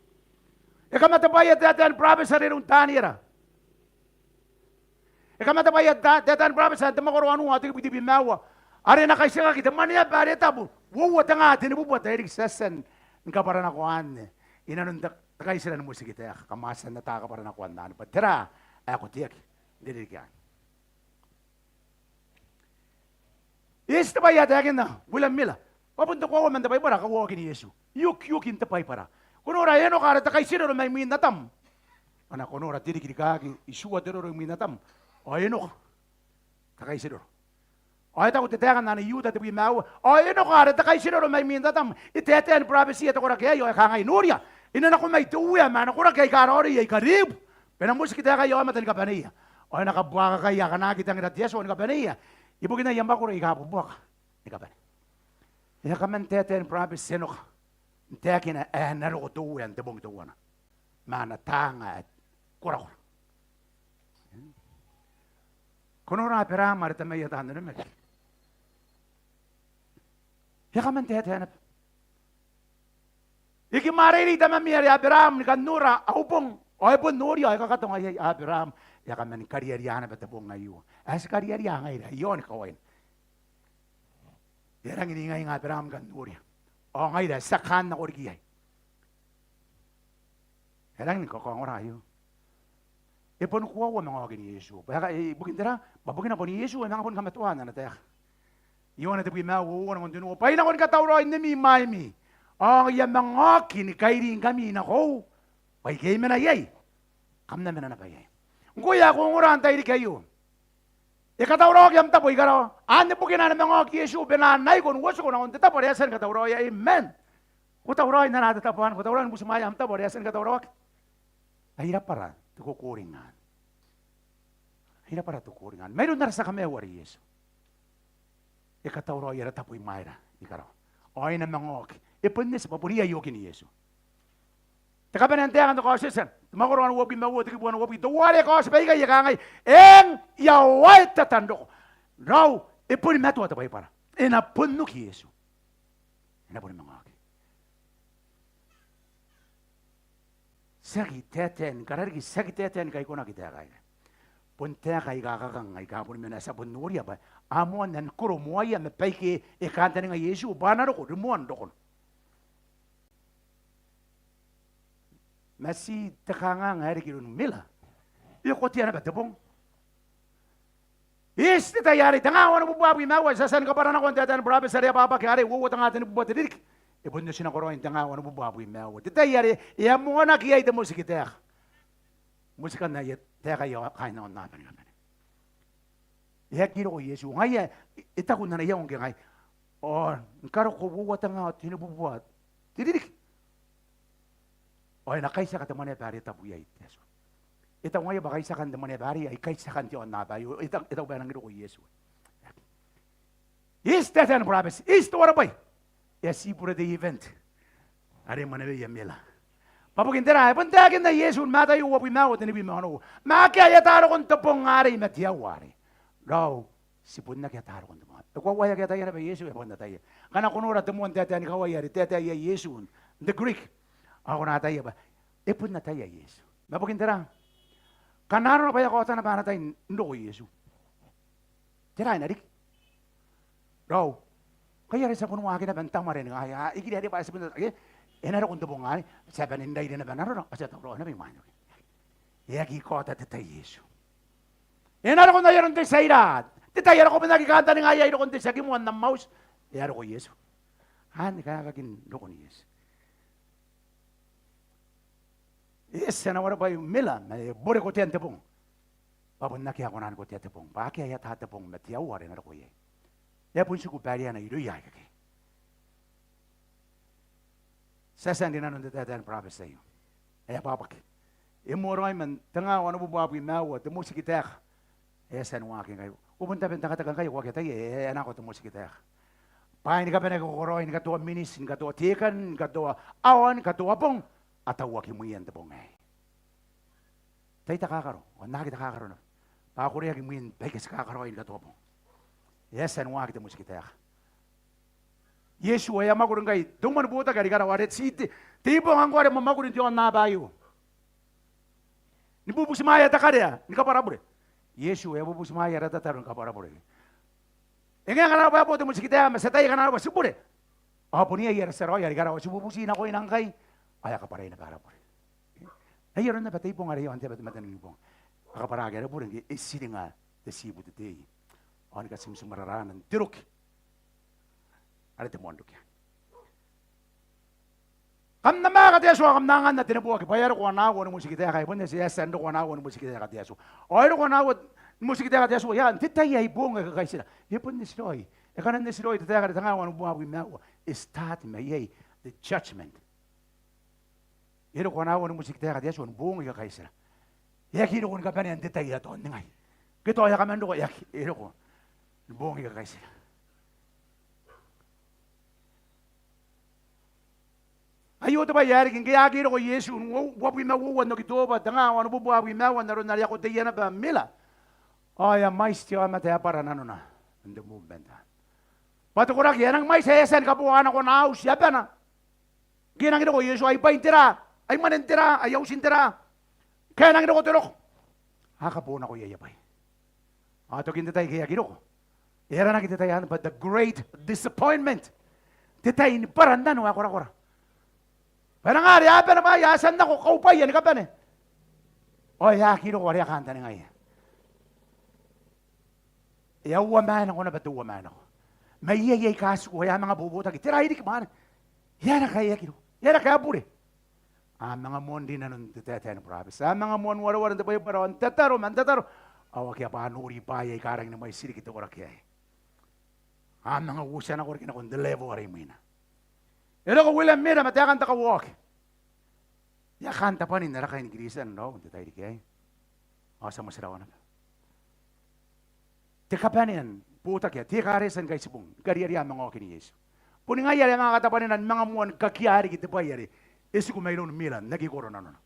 E kamatebwaia te taetae ni burabeti are iroun Taniera. E kamatebwaia te taetae ni burabeti ae n te mwakoro wanua ao te kibu tebwi ma aua, are e na kaitiakaki te Mwaneaba are tabu, uoua te nga tenibubua te ririki. Ti a tia ni kabwaranakoa anne inanon te kaitira ni motikitaeka, kam a tia n ata kabwaranakoan anne bwa tera ae ko teaki n te ririki anne. E eti te bwai ae taekinna William Miller bwa bon te koaua man te Baibara kauaokin Iesu. E okioki n te Baibara. Ko nora Enoka are te kaitiroro mai mwin Atam. Ana ko nora te rikirikaki, itiua te roro imwin Atam ao Enoka te kaitiroro. Ao e taku te taeka n ana I-Iuta tebwi ma aua, ao Enoka are te kaitiroro mai mwin Atam, e taetae ni burabetia te koraki aei ao e kangai, noria, e na nako mai te Uea ma ana koraki aika raoiroi aika ribu, bwa e na motikitaekaia aomata ni kabaneia. Ao e na kabuakakaia akana aki tangira te Atua ni kabaneia ibukin aia mwakuri aika bubuaka ni kabane. E a kaman taetae ni burabeti Enoka n taekina ae e na roko te Uea n te bong teuana ma ana taanga ae korakora. Ko nora Aberaam are tamaia taan onimaki. E a kaman taetae naba. E kimwareirei tamami are Aberaam ni kan nora au bong, ao e bon noria ao e kakatonga iai. Aberaam, e a kaman kariaria naba te bong aio. Ae ti kariaria ngaira iaon kawaina. E a rangi n ingainga Aberaam ni kan noria. Ao ngaira ae ti a kaan nako riki iai, e a rangi ni kakaongora aio. E boni koaua manga okin Iesu. Bwa e ka, e, ibukin tera? Bwa bukina bon Iesu e manga boni kamatoaan ana taeka. Ioane tebwi ma aua, uoua nakon tenua. Bwa I nako ni katauraoi n nemi imwaimi, ao I a manga oki ni kairingkami nakoiu. Bwa ike I mena iai, kam na mena naba iai. Ngkoe ae ko ongora n tairiki aio, e katauraoaki am tabo i karawa. Anne bukina ae na manga oki Iesu, bwa e na anaiko n uotiko nakon te tabo are e a tia ni katauraoia. Amen. Ko tauraoi n ana te tabo anne, ko tauraoi ni butimwaea am tabo are e a tia ni katauraoaki. Ai rabwara te kokoringa anne. Ai rabwara te kokoringa anne. Mairoun ara tia kamaiu are Iesu, e katauraoi ara tabo imwaira i karawa. Ao e na manga oki. E bon eti bwa bon iai okin Iesu. Te kabanea n taeka n te Kaotioti, te mwakoro uabwi ma uoua, te kibu uabwi, teuare e kaoti baikai, e kangai, eng, I a waetata n roko. Raou, e boni matoa te Baibara. E na bon oki Iesu. E na boni manga oki. Tiaki taetae ni karariki, tiaki taetae ni kaikonaki taeka aika. Bon taeka aika kakang aika boni mena, ti a bon noria bwa a moan nang koro moaia ma baike e kantaninga Iesu bwa a na roko rimoan rokona. Ma ti te kanganga ae riki iroun Miller, e kotea naba te bong. Eti te tai arei, tengaa wanibubua abwi ma aua, ti a tia ni kabwara nako n taetae ni burabeti are ababaki arei, uoua tengaa tenibubua te ririki. E bon oti nako raoi n tengaa wanibubua abwi ma aua, te tai are e a moanaki iai te motikitaeka. Motikan aia taeka aia kaain aonnaba ni kabane. E aki roko Iesu. Ngaia e taku n ana iango ngke ngai, ao ni karoko uoua tengaa tenibubua te ririki, ao e na kaitiaka te Mwaneaba are tabu iai te Atua. E taku ngaia bwa kaitiakan te Mwaneaba arei ai kaitiakan te aonnaba aio. E taku, e taku bwa e nangi roko Iesu. Eti taetae ni burabeti, eti te warabwai. E a tibura te event are e mwanewea Miller. Bwa bukin tera? E bon taekinna Iesu n Mataio uabwi ma aua, tenibwi ma onoua, ma akea ae ata rokon te bong arei ma te aoa arei. Raou, ti bon aki ata rokon te bong arei. E koaua ae aki ataia naba Iesu? E bon ataia. Ngkana ko nora te moan taetae ni kawai are e taetae iai Iesu n te Greek, ao ko na ataia bwa e bon ataia Iesu. Ma bukin tera? Ngkana arona bwa e a kaota naba ana tai n roko Iesu, tera ae na riki? Raou, ngaia are ti a bon waaki naba n tamware ni kangai, a, ikira are bwa ti bon, e, e na roko n te bong arei, ti a bane n rairi naba n arona, ao ti a tauraoi naba imwain oki. E aki kaota te tai Iesu. E na roko n ai aron te tia ira, te tai are ko bon aki kantaninga iai rokon te tia kimoa n am auti. E a roko Iesu. Anne kaekakin rokon Iesu. E eti ana warabwai Miller, ma e bure kotean te bong. Bwa bon akea ae kona ni kotea te bong, bwa akea ae ata te bong ma te aoa are e na roko iai. E a bon tiku baireana irouia akekei. Ti a tia n rinanona n te taetae ni burabeti aio ae abwabwaki. E moa raoi man tengaa wanibubua abwi ma aua te motikitaeka ae e a tia ni waaki ngkai. Ao bon taben te kateka ngkai ae ko aki ataia, e a nako te motikitaeka. Bwaai ni kabane ake ko karaoi, ni katoa miniti, ni katoa tekan, ni katoa aoa, ni katoa bong, a tauaki mwiia n te bong aei. Tai takakaro, ao n na aki takakaro naba. Bwa a koreaki mwiin baika ti kakaraoi ni katoa bong. E a tia ni waaki te motikitaeka. Iesu ae e a mwakuri ngkai, te umwa ni botaki are i karawa are ti te, te ibonga ngkoa are e mwamwakuri n te aonnaba aio. Ni bubutimwaea te karea ni kabwara bure. Iesu ae e bubutimwaea ara tataro ni kabwara bure. E ngae ngkana arona bwa e bo te motikitaeka ma ti ataia ngkana arona bwa ti bure. Ao bon iai ara tia raoi are i karawa ti bubuti nakoina ngkai, ao e a kabwarai naba ara bure. Ai aron naba te ibonga are i aon te aba te mataniwibonga. A kabwaraki ara bure ngke e tiringa te tibu te tei. Ao ni katimtimwararaa n te roki are te moan roki. Kam na maaka te Atua, kam na anganna te neboaki, bwa e a roko ana aoa ni motikitaeka. E bon eti, e a tia n roko ana aoa ni motikitaeka te Atua. Ao e roko ana aoa ni motikitaeka te Atua i aan te tai ae i boong aika kaitira. E bon eti raoi. E kanan eti raoi te taeka are tengaa wanibubua abwi ma aua. E start mai iai te judgment. E roko ana aoa ni motikitaeka te Atua ni boong aika kaitira. E aki roko ni kabanea n te tai ae tao n ningai. Ngke tao e a kaman roko, e aki, e roko ni boong aika kaitira. Aio te bwai ae riki ngke e aki roko Iesu n uo, uabwi ma uoua n Okitoba tengaa wanibubua abwi ma aua, n aron are e a koteia naba Miller. Ao e a mwaiti te aomata ae bwara nanona n te movement. Bwa te koraki ae e nang mwaiti ae e a tia ni kaboa nako ana auti abana. Ngke e nangi roko Iesu, ai bwain tera, ai mwanen tera, ai autin tera. Ngke e nangi roko te roko, a kaboo nako iai aia bwai. Ao tokin te tai ngke e aki roko, e aranaki te tai anne bwa the great disappointment. Te tai ni bwaran nano ae korakora. Bwa e nang are a bane bwaai, a tia n nako kaubwaia ni kabane. Ao e aki roko are a kantaningaia. E a uamaenako naba te uamaenako. Ma iai aika tiku ao a manga bobotaki, tera ae riki mwaane? E aera ngkai e aki roko? E aera ngkai e bure? A manga moan rinanon te taetae ni burabeti. A manga moan wareware n te Baibara ao n tataro ma n tataro. Ao akea bwa a nori bwaai aika rangi ni mwaiti riki te koraki aei. A manga uotia nako riki nakon te level are imwina. E roko William Miller ma taekan te kawaoki. E a kaan tabwanin ara kaini Kiritian raou n te tairiki aei. Ao ti a motirawa naba. Te kabanea ni botaki ae te ekaretia ni Kaitibong ni kariaria manga okin Iesu. Boni ngaia are a manga katabwanina ni manga moa ni kakia riki te bwai are e tiku mairoun Miller n aki koro nanona.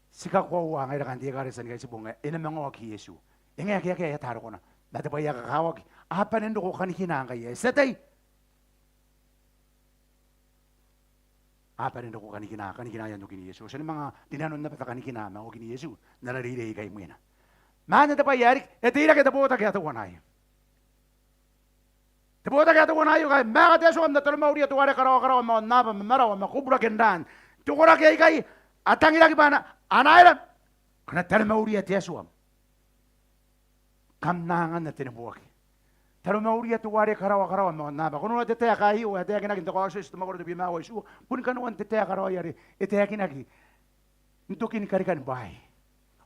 Ti kakoaua ngaira kaain te ekaretia ni Kaitibong ae e na manga oki Iesu. E ngae akea, akea ae ata rokona. Ma te bwai ae kakawaki, a bane n roko kanikina ngkai ae ti ataia. A bane n roko kanikina, kanikinaean okin Iesu. Ao ti a manga rinanon naba te kanikina ma okin Iesu n ara reirei aika imwina. Ma anne te bwai ae riki, e teirake te botaki ae teuana aio. Te botaki ae teuana aio, ngkai e maaka te Atua, kam na taromauria teuare karaokaraoa ma aonnaba ma marawa ma koburakenraan. Te koraki aikai a tangiraki bwa a na, a na aera? Kam na taromauria te Atua, kam na anganna te neboaki. Taromauria teuare karaokaraoa ma aonnaba. Ko noora te taeka aio ae taekinaki n te Kaotioti te mwakoro tebwi ma aua, itiua. Boni kanoan te taeka raoi are e taekinaki n tokin karikani bwaai.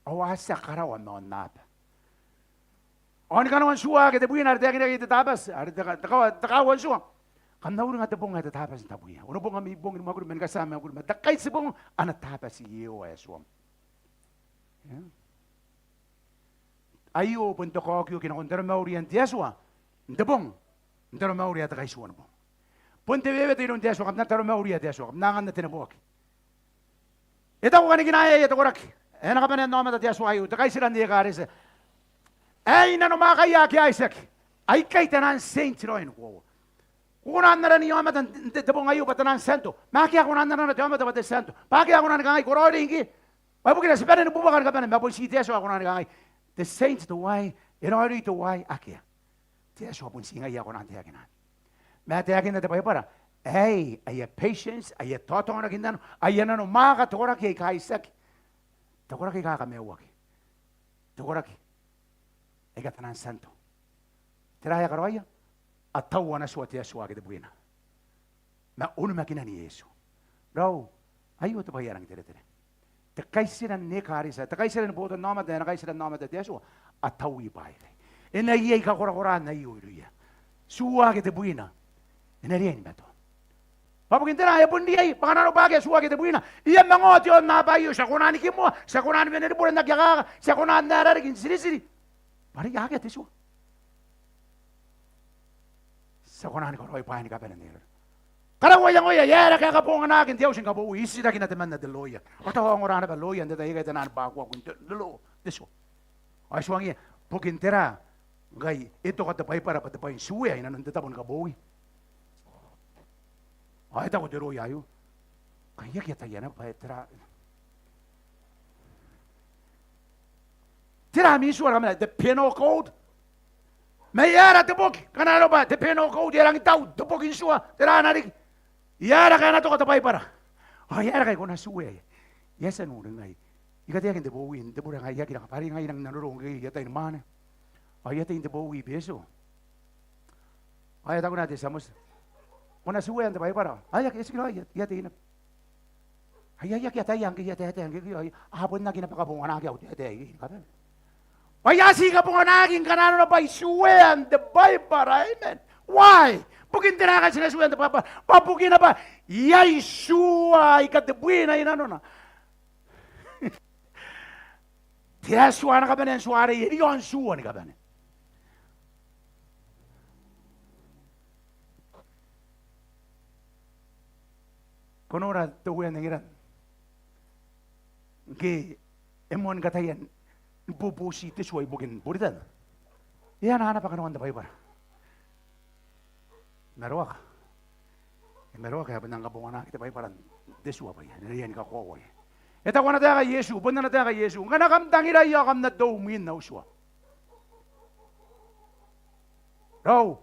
Ao a tia karawa ma aonnaba. Ao ni kanoan tua ake tebwina are taekinaki iai te Tabati, are te ka-, te kawa-, te kaaua n tua. Kam na uringa te bong ae te Tabati n tabwiia. Onobong ami bong ni mwakuri ma ni katia ami mwakuri, ma te Kaitibong ana Tabati Iehova ae Atuam. Ia. Aio bon te kaokioki nakon taromaurian te Atua n te bong, n taromauria te kaitiua ni bong. Bon te wewete iroun te Atua, kam na taromauria te Atua, kam na anganna te neboaki. E taku kanikinaeaia te koraki ae e na kabanean aomata te Atua aio, te kaitiran ekaretia aei. Nanomwakaia ake a itiaki, aikai taan saint raoi ni koaua. Ko kona n arani aomata n te, te bong aio bwa taan tianto, ma akea ae ko kona n arana te aomata bwa te tianto. Bwa akea ae ko kona ni kangai, ko raoiroi ngkoe. Bwa ibukina ti bane ni bubuaka ni kabane, ma bon ti te Atua ae ko kona ni kangai, te saint teuaei, e raoiroi teuaei, akea. Te Atua bon ti ngaia ae ko kona n taekina. Ma e taekinna te Baibara, aei aia patience, aia taotaonakinnano, aia nanomwaka te koraki aika itiaki. Te koraki aika kamaiuaki. Te koraki aika taan tianto. Tera ae a karaoia? A tau ana tua te Atua ake tebwina ma onimakinan Iesu. Raou, aio te bwai ae rangi n teretere. Te kaitiran ekaretia, te kaitiran botannaomata ae na kaitirannaomata te Atua, a taui bwaai aikai. E na iai kakorakoraan aio irouia. Tua ake tebwina e na riai ni matoa. Bwa bukin tera? E bon riai bwa ngkana arona bwa akea Tua ake tebwina, e a manga oti aon aaba aio. Ti a kona ni kimoa, ti a kona ni wene ni bure n aki akaka, ti a kona n aera riki n tiritiri. Bwa are akea te Tua. Ti a kona ni karaoi bwaai ni kabane n aei. Karaua iangoia, e aera ae e kabonganaki n te Auti ni Kabowi? E titiraki temanna te lawyer. Ao tao a ongora naba lawyer n te tai aikai, te nano ni bakuaku n te, te law, te Tua. Ao e tuangia, bukin tera ngkai e toka te Baibara bwa te bwai n swear inanon te tabo ni kabowi? Ao e taku te lawyer aio, ngkai I aki ataia naba bwa e tera, tera ami tua are kam na, te penal code? Ma e aera te boki? Ngkana arona bwa te penal code e rangi tau, te boki n tua, tera riki? E aera ngkai e na toka te Baibara? Ao e aera ngkai ko na swear? E a tia n uringnga, I kateaki n te bowi n te bure, ngai I aki rang, bwa are ngai I rang n nanoro ngke I ataia ni mwaane. Ao I a tei n te bowi i Betio. Ao e taku naba te tia moti, ko na swear n te Baibara? Ao e aki, e tikiraoi, I a, I a tei naba. Ai, I aki ataia ngke I a taetae ngke, ngke I a, a bon aki naba kabonganaki au taetae ikekei ni kabane. Bwa I a tii kabonganaki ngkana arona bwa I swear n te Baibara. Amen. Why? Bukin tera ngkai ti na swear n te Baibara? Bwa bukina bwa iai tua aika tebwina inanona. Te Atua ana kabanea n tua arei e riaon tua ni kabane. Ko nora te Uea n Engirane ngke e moan kataia ni bubuti te tua ibukin Buritan. E ana, ana bwai kanoan te Baibara. Maroaka. E maroaka ae bon rang kabonganaki te Baibara n te tua bwa e riai ni kakoaua. E taku ana taeka Iesu, bon ana taeka Iesu, ngkana kam tangirai ao kam na tou mwin au tua. Raou,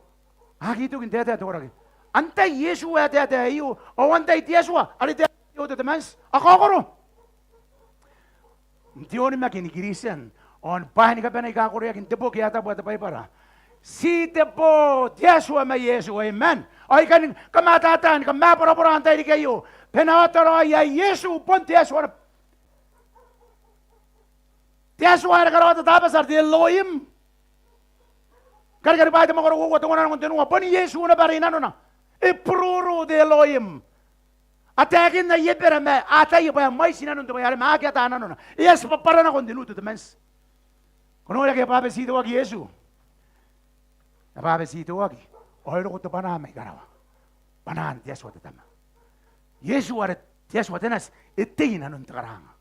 a aki toki n taetae te koraki. Antai Iesu ae taetae aio? Ao antai te Atua are taetae aio, te temanti? A kaokoro. N te onimaki ni Kiritian ao ni bwaai ni kabane aika koreaki n te boki ae tabu ae te Baibara, ti tebo te Atua ma Iesu. Amen. Ao I kani kamatata ni kamaborabora n te tairiki aio bwa e na ota raoi ae Iesu bon te Atua naba. Te Atua ae e karaoa te Tabati are te Elohim. Karikani Bwaai te mwakoro uoua, te uoua nakon tenua, bon Iesu naba are inanona. E plural te Elohim. A taekinna Ebera ma a ataia bwa e mwaiti nanon te bwai are ma aki ata nanona. E a tibwabwara nako n te Nu Tetemanti. Ko noria ngke e bwabetitoaki Iesu, e bwabetitoaki ao e roko te bwanaa mai karawa, bwanaan te Atua te Tama. Iesu are te Atua te nati e tei nanon te karaanga.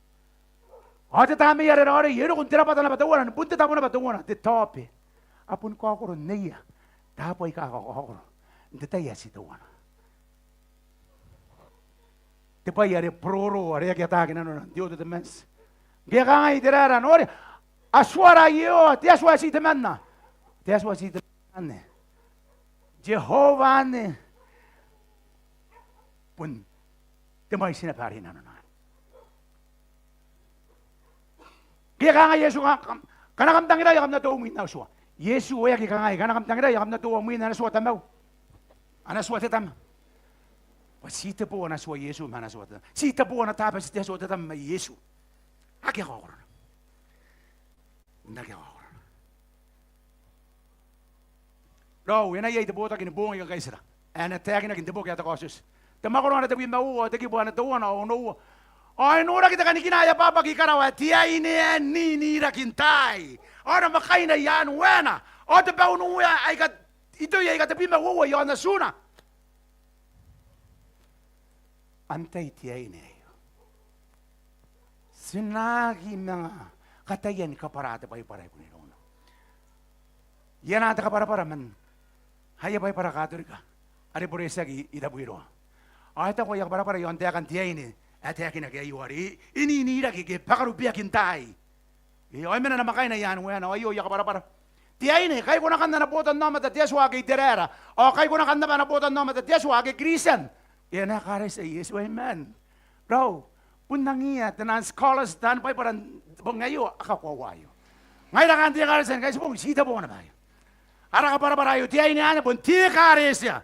Ao te Tamnei are Raoiroi e roko n te rabwata naba teuana, ni bon te tabo naba teuana, te taobe. A boni kaokoro nneia taabo aika kakaokoro n te tai ae ti teuana. Te bwai are bororo are e aki ataaki nanona n te Old Testament. Ngke e kangai Iteraera, noria, Atuara Iehova, te Atua ae ti temanna. Te Atua ae ti temanna anne, Iehova anne, bon te mwaiti naba are inanona. Ngke e kangai Iesu, ka-, kam-, ngkana kam tangirai ao kam na tou mwin au tua. Iesu e aki kangai, ngkana kam tangirai ao kam na tou mwin ana tua Tamau, ana tua te Tama. Bwa ti tebo ana tua Iesu ma ana tua te Tama. Ti tebo ana Tabati te Atua te Tama ma Iesu. Akea kaokorona. N akea kaokorona. Raou, e na iai te botaki ni boong aika kaitira ae na taekinaki n te boki ae te Kaotioti. Te mwakoro ana tebwi ma uoua, te kibu ana teuana ao onoua. Ao e noraki te kanikina ae abwabwaki i karawa ae te aine ae niniraki n taai, ao namwakaina i aan waena, ao te bau n uea aika, itoi aika tebwi ma uoua i aon atuna. Antai te aine aio? Ti na aki manga kataia ni kabwara te Baibara i bon irouna. I anaa te kabwarabwara man aia Baibara Katorika are boretiaki i Tabuiroa. Ao e taku aia kabwarabwara i aon taekan te aine ae taekinaki aio are e niniraki ke bakarubeaki n taai. E, ao e mena namwakaina i aan waena, ao aio aia kabwarabwara. Te aine, kai ko na kan ana botannaomata te Atua ake Iteraera, ao kai ko na kan naba ana botannaomata te Atua ake Kristian. E, ana ekaretia Iesu, amen. Raou, bon angiia te naan scholars, taan Baibara n te bong aio, a kakoaua aio. Ngaira kaain te ekaretia ni Kaitibong, ti tebo naba aio. Ara kabwarabwara aio, te aine anne bon te ekaretia.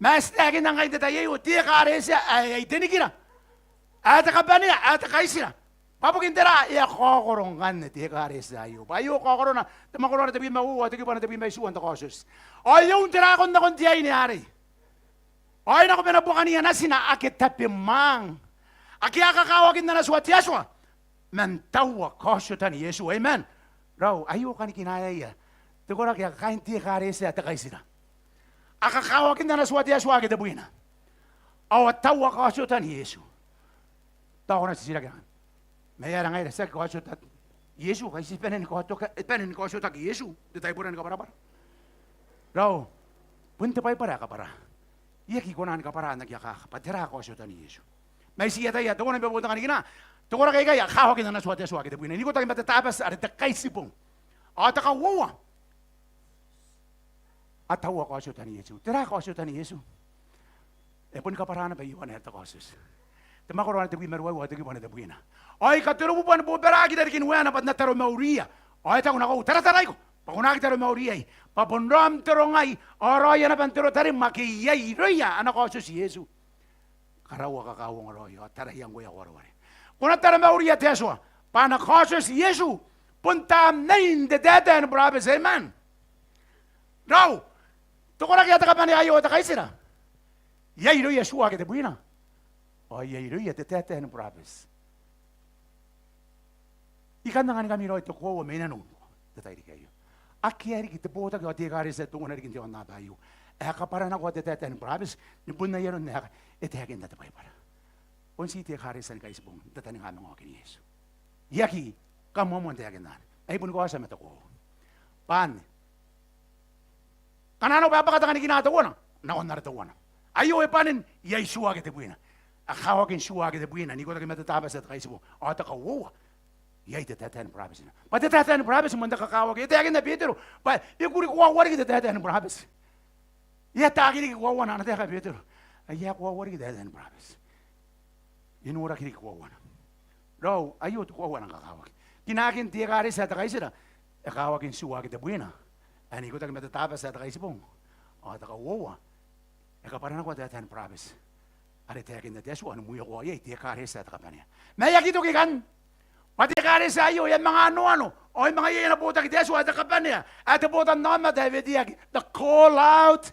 Ma ti taekinna ngkai n te tai aio, te ekaretia ae ai te nikira, ae te kabanea, ae te kaitira. Bwa bukin tera? E a kaokoro ngkanne te ekaretia aio. Bwa aio kaokorona, te mwakoro ana tebwi ma uoua, te kibu ana tebwi ma itiua n te Kaotioti. Ao e un te rakon nakon te aine arei. Ao e nako ma ana buakaniia natina ake tabemwaang, ake a kakawakin ana tua te Atua man taua kaotiotan Iesu. Amen. Raou, aio kanikinaeaia te koraki ae kaain te ekaretia ae te kaitira. A kakawakin ana tua te Atua ake tebwina ao a taua kaotiotan Iesu. Tao ko na titiraki naba, ma e aera ngaira tiaki kaotiota Iesu, kai ti bane ni kaotiota, bane ni kaotiotaki Iesu n te taibora ni kabwarabwara? Raou, bon te Baibara ae kabwara. I aki kona ni kabwara n aki akaka bwa tera kaotiotan Iesu. Ma I tii ataia teuana ni bebete kanikina, te koraki aikai a kakawakin ana tua te Atua ake tebwina n ikotaki ma te Tabati are te Kaitibong. Ao te kauoua, a taua kaotiotan Iesu. Tera kaotiotan Iesu? E boni kabwara naba Ioane ae te kaotioti, te mwakoro ae tebwi ma ruaiwa ao te kibu ae tebwina. Ao I katerobubu ni bobaraaki i rarikin waena bwa N na taromauria. Ao e taku nakoiu, tarataraiko, bwa ko na aki taromauri iai, bwa bon raom te rongai ao raoia naba n te rotarim ake iai irouia ana kaotioti Iesu. Karaua kakauongo raoi ao taraia ngkoe ae ko wareware. Ko na taromauria te Atua bwa ana kaotioti Iesu bon tamnein te taetae ni burabeti. Amen. Raou, te koraki ae te kabanea aio ae te kaitira, iai irouia tua ake tebwina ao iai irouia te taetae ni burabeti. I kan anganingkami raoi te koaua mai nanou n te tairiki aio. Akea riki te botaki ao te ekaretia teuana riki n te aonnaba aio ae kabwaranakoa te taetae ni burabeti ni bon ai aron ae e taekinna te Baibara. Bon ti te ekaretia ni Kaitibong n tataninga manga okin Iesu. I aki kamoamoa n taekinna anne, ma I boni kaotia ma te koaua bwa anne. Ngkana arona bwa e bwaka te kanikina teuana nakon ara teuana, aio e bwanin iai tua ake tebwina. A kakawakin tua ake tebwina n ikotaki ma te Tabati ae te Kaitibong. Ao te kauoua, iai te taetae ni burabeti. Bwa te taetae ni burabeti moan te kakawaki. E taekinna Betero bwa e kuri koaua riki te taetae ni burabeti. E ataaki riki koauana ana taeka Betero. Ai e koaua riki te taetae ni burabeti. E noraki riki koauana. Raou, aio te koaua ae nang kakawaki. Kinakin te ekaretia ae te kaitira, e kawakin tua ake tebwina ae n ikotaki ma te Tabati ae te Kaitibong. Ao te kauoua, e kabwaranakoa te taetae ni burabeti are taekinna te Atua ni mwiokoa iai te ekaretia ae te kabanea. Ma e aki toki ikanne bwa te ekaretia aio e a manga anoano ao e manga iai ana botaki te Atua ae te kabanea, ae te botannaomata ae weteaki, the call out.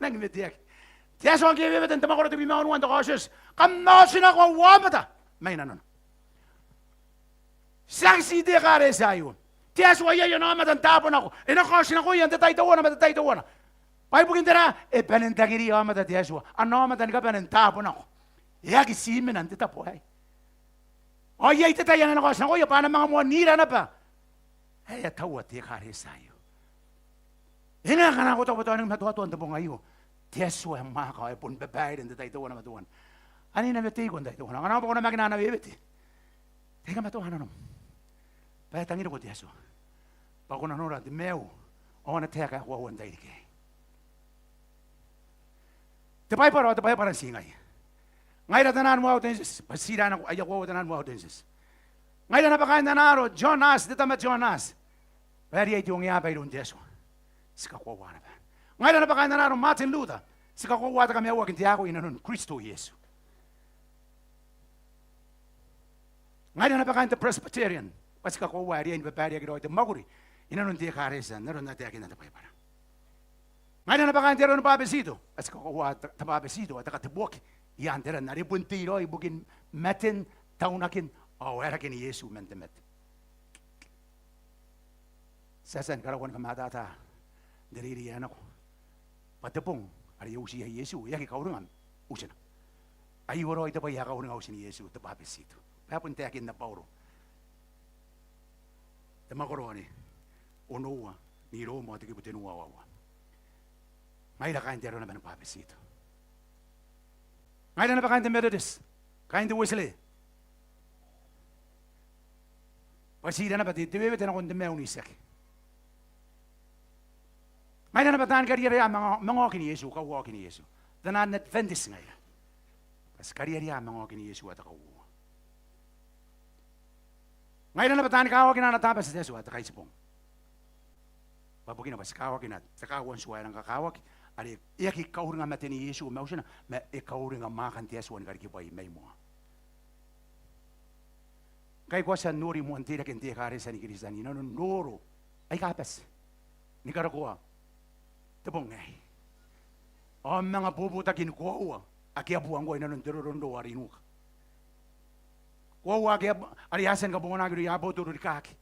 Nangi weteaki. Te Atua ngke e wewete n te mwakoro tebwi ma wanua n te kaotioti, kam na otinako au aomata mai nanona. Tiaki ti te ekaretia aio. Te Atua iai ana aomata n taabo nako. E na kaotinakoia n te tai teuana ma te tai teuana. Bwa ibukin tera? E bane n tangiria aomata te Atua, ana aomata ni kabane n taabo nako. E aki ti mena n te tabo aei. Ao iai te tai ae na kaotinakoia bwa a na manga moan ira naba ae a taua te ekaretia aio. E ngae ngkana ko taua bwa tao e nangi matoatoa n te bong aio te Atua ae mwaaka ao e bon babaire n te tai teuana ma teuana. Ane e na weteiko n tai teuana. Ngkana arona bwa ko namakina ana wewete, tai kamatoa nanom bwa e tangiriko te Atua bwa ko na nora te maiu ao ana taeka ae koaua n tairiki aei. Te Baibara ao te Baibara n tii ngaia. Ngaira taian uaua tenses, bwa ti ira nako aia uaua taian uaua tenses. Ngaira naba kaain ana aro Tionasi, te tama Tionasi, bwa e riai te ongeaba iroun te Atua. Ti kakoaua naba. Ngaira naba kaain ana aro Martin Luther, ti kakoaua te kamaiuaki n te akoi i nanon Kristo Iesu. Ngaira naba kaain te Presbyterian, bwa ti kakoaua ae riai ni babaireaki raoi te mwakuri i nanon te ekaretia n aron ae taekinna te Baibara. Ngaira naba kaain te aro ni Bwabetito, bwa ti kakoaua te, te Bwabetito ae te katebuaki i aan te ran are bon tei raoi ibukin maten, taunakin ao waerakin Iesu man te mate. Ti a tia ni karaua ni kamatata n te reirei ae nako bwa te bong are e uti iai Iesu e aki kauringa utina. Aio raoi te bwai ae kauringa utin Iesu, te Bwabetito. Bwa e bon taekinna Bauro, te mwakoro ae onoua n I-Roma ao te kibu tenua ao aua. Ngaira kaain te aro naba ni Bwabetito. Ngaira naba kaain te Methodist, kaain te Wesley, bwa ti ira naba te, te wewete nakon te maiu n itiaki. Ngaira naba taan kariaria manga, manga okin Iesu, kauoua okin Iesu. Taian Adventist ngaira, bwa ti kariaria manga okin Iesu ae te kauoua. Ngaira naba taani kawakina ana Tabati te Atua ae te Kaitibong, bwa bukina bwa ti kawakina te kaaua n tua ae rang kakawaki, are e aki kauringa maten Iesu mautina, ma e kauringa mwaakan te Atua ni karikibwai mai moa. Ngkai ko a tia n nori moan teirake n te ekaretia ni Kristian i nanon roro aika bati ni karokoa te bong aei. Ao manga bobotaki ni koaua ake a bua ngkoa inanon te roronrou are i nuka. Koaua ake a bu-, are a tia ni kabonganaki irouia abotoro rikaaki.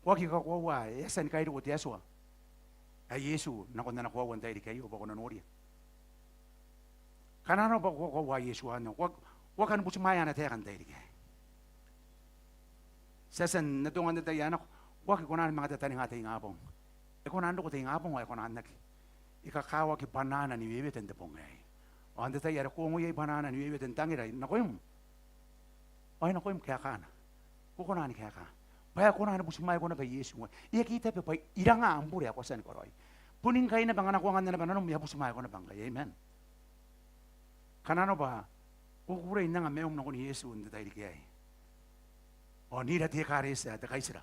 Ko aki kakoaua ae e a tia ni kairiko te Atua ae Iesu nakon ana koaua n tairiki aio bwa ko na noria. Kanga naba ko kakoaua Iesu ao ko aki, ko aki kan butimwaea ana taeka n tairiki aei. Ti a tia n atonga n te tai ae nako, ko aki kona ni manga tataninga te ingabong. E kona n roko te ingabong ao e kona n aki, e kakawaki bwanaana ni wewete n te bong aei. Ao n te tai are ko ongo iai bwanaana ni wewete n tangira nakoim ao nakoim kaekana, ko kona ni kaeka bwa e kona ni butimwaeko naba Iesu ngkoe. E aki tabe bwa iranga am bure ae ko a tia ni karaoi. Boni ngkai naba ngkana ko anganna naba nanom e a butimwaeko naba ngkai. Amen. Kanga naba ko kukurei n anga maium nakon Iesu n te tairiki aei ao n ira te ekaretia ae te kaitira.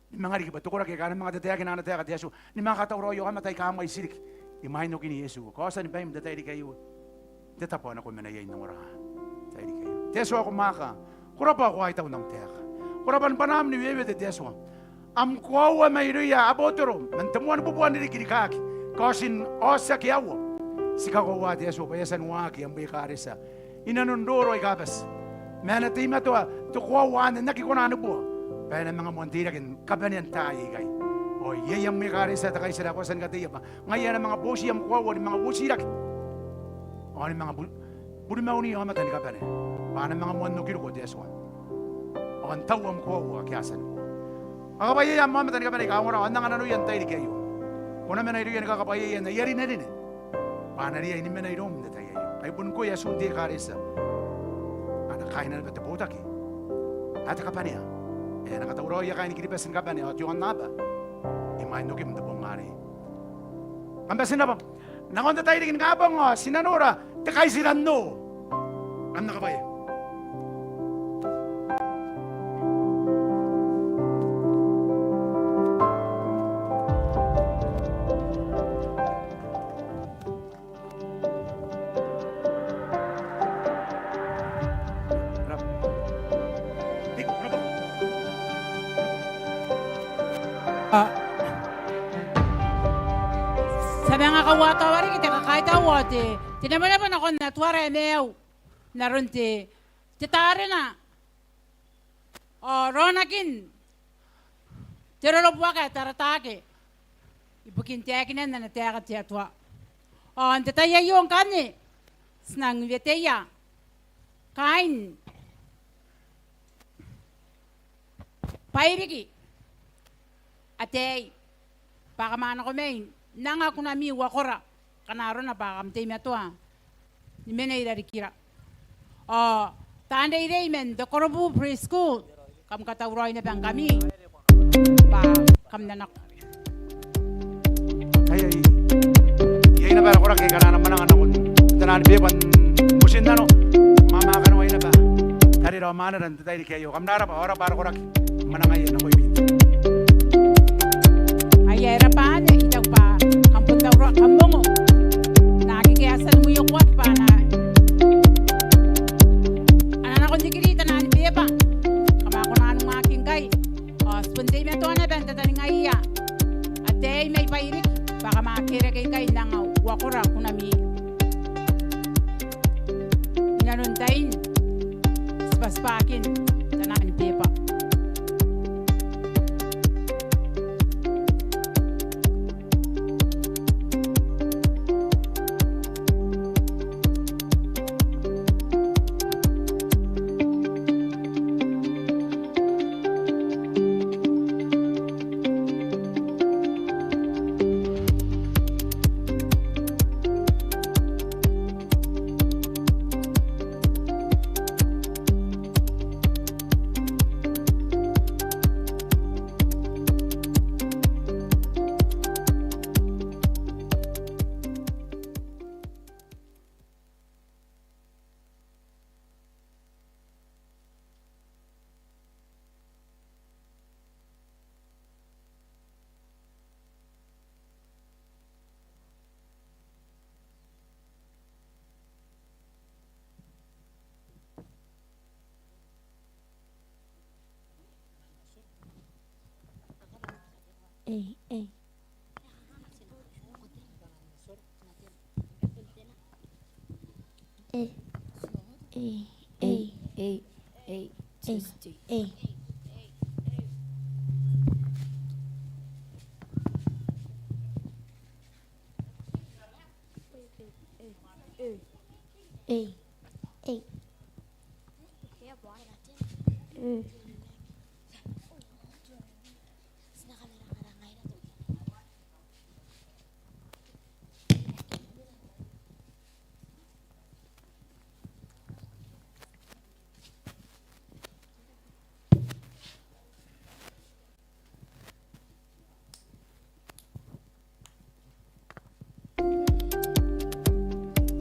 Ni manga riki bwa te koraki aika a na manga tataekina ana taeka te Atua, ni manga katauraoi aomata aika a mwaiti riki imwain okin Iesu. Kaotia ni baim n te tairiki aio n te tabo ae ko mena iai n ongora n te tairiki aio. Te Atua ko mwaaka, ko rabwa ao ko a tau n am taeka. Ko rabwa ni bwanaam ni wewete te Atua. Am koaua mairouia abotoro man te moan bubua n ririki rikaaki, kaotin aoti ake aua. Ti kakoaua te Atua bwa e a tia n waaki am ekaretia inanon roro aika bati. Ma e na teimatoa te koaua anne n aki kona ni bua bwa e na manga moan teirake ni kabanea n taai aikai. Ao iai am ekaretia te kaitira ae ko a tia ni kateia bwa ngaia e na manga boti am koaua ni manga uotirake ao ni manga bu-, burimaunia aomata ni kabane bwa a na manga moan okiriko te Atua ao n tau am koaua ake a tia ni bua. Kakabwaiaia am aomata ni kabane aika ongora ao n anga nanoia n tairiki aio. Ko na mena irouia ni kakabwaiaia n aia rinerine bwa a na riai ni mena iroum n te tai aio. Ai bon ngkoe atuun te ekaretia, ana kaaina naba te botaki ae te kabanea ae e na katauraoia kaain Kiribati ni kabane ao te aonnaba imwain okim n te bong arei. Kam bati n rabwa. Nakon te tairiki ningabong ao ti na nora te kaitira n oo. Kam na kabwaia. Ti a manga kauataoa riki te kakaitau ao te, te nabanaba nakon Atuara ae maiu n aron te, te tarena ao raonakin te rorobuaka ae Taratake ibukin taekinan ana taeka te Atua. Ao n te tai aio ngkanne ti nang weteia kaain Bairiki, ataei, bwa kam a nako mai n anga kunami uakora ngkana arona bwa kam teimatoa ni mena i rarikira. Ao taan reirei man te Korobu Preschool, kam katauraoi naba ngkami bwa kam na nako. Ai, ai. Iai naba ara koraki aika a na mwananga nakon taian beba n motinnano. Mama kanoai naba tarira ao mwanera n te tairiki aio. Kam na rabwa, ao rabwa ara koraki. Mwanangaia nakoimi. Ai, ai, rabwa anne, I taku bwa kam bon tauraoi, kam ongo. Naake a tia ni mwiokoaki bwa a na, a na nakon tikiri taian beba. Kam a kona n waaki ngkai. Ao ti bon teimatoa naba n tataningaia ataei mai Bairiki bwa kam a kerake ikai n anga uakora kunami inanon tain tibwatibwakin taian beba. Ei, ei. Ei, ei, ei, ei, ei, ei, ei. Ei, ei. Ei.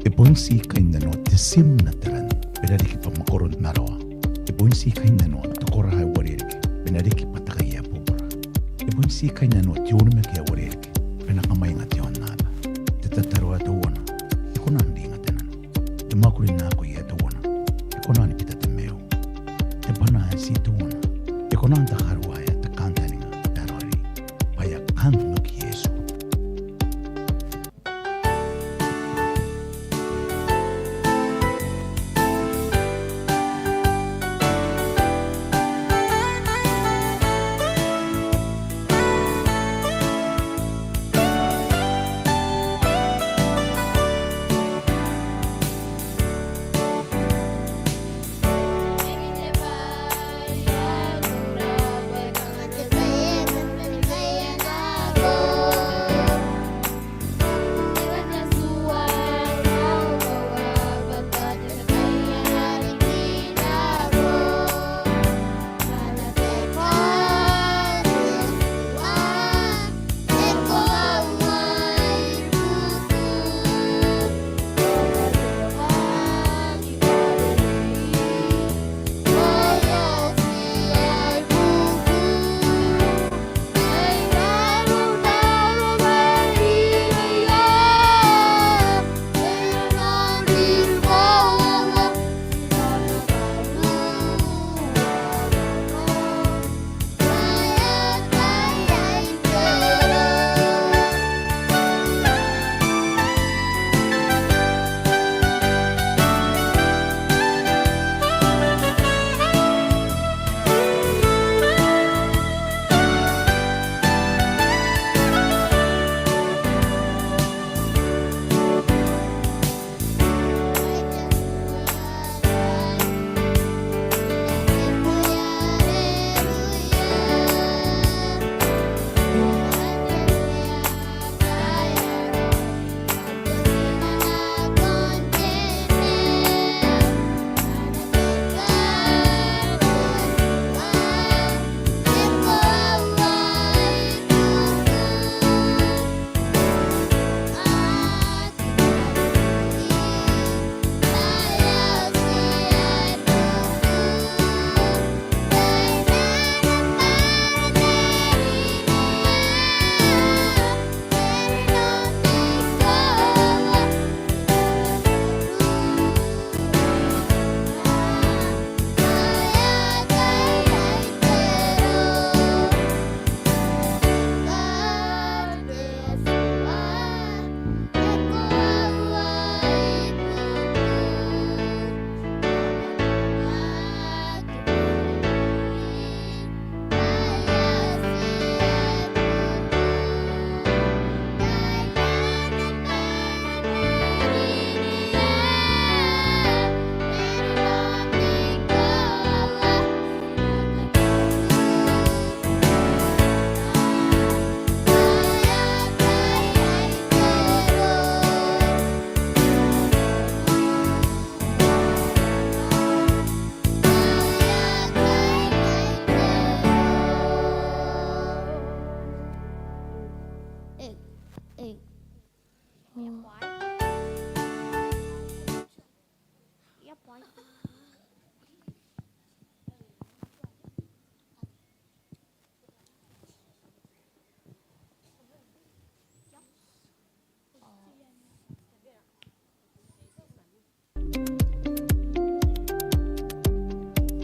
E bon ti kainnanoa te tim n Atalan, e na riki bwa mwakoron Marawa. E bon ti kainnanoa te kora ae uarereke, e na riki bwa te kai ae bubura. E bon ti kainnanoa te onimaki ae uarereke, e na kamwainga te aonnaba. Te tataro ae teuana, e kona n ringa te nano. Te mwakuri n akoi ae teuana, e kona ni bita te maiu. Te bwana ae ti teuana, e kona n takaruaea te kantaninga ae raoiroi. Bwa e a kan oki Iesu.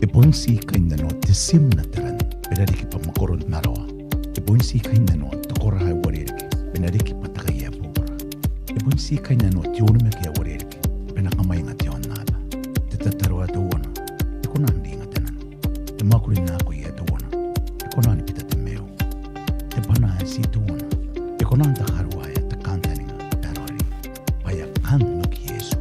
E bon ti kainnanoa te tim n Atalan, e na riki bwa mwakoron Marawa. E bon ti kainnanoa te kora ae uarereke, e na riki bwa te kai ae bubura. E bon ti kainnanoa te onimaki ae uarereke, e na kamwainga te aonnaba. Ti tuona. E kona n takaruaea te kantaninga ae raoiroi bwa e a kan oki Iesu.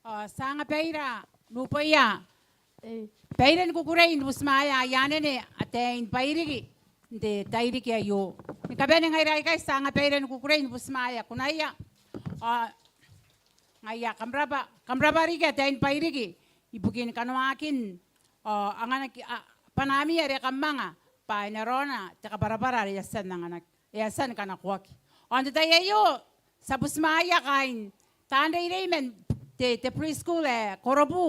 Ao ti a anga baira n uboia. Baira ni kukurei ni butimwaea aia anene ataein Bairiki n te tairiki aio. Ni kabane ngaira aikai ti a anga baira ni kukurei ni butimwaea kunaia. Ao ngaia kam rabwa, kam rabwa riki ataein Bairiki ibukin kanoakin ao anganaki bwanaami are kam anga bwa e na raona te kabwarabwara are e a tia n anganaki, e a tia ni kanakoaki. Ao n te tai aio ti a butimwaea kaain taan reirei man te, te preschool ae Korobu,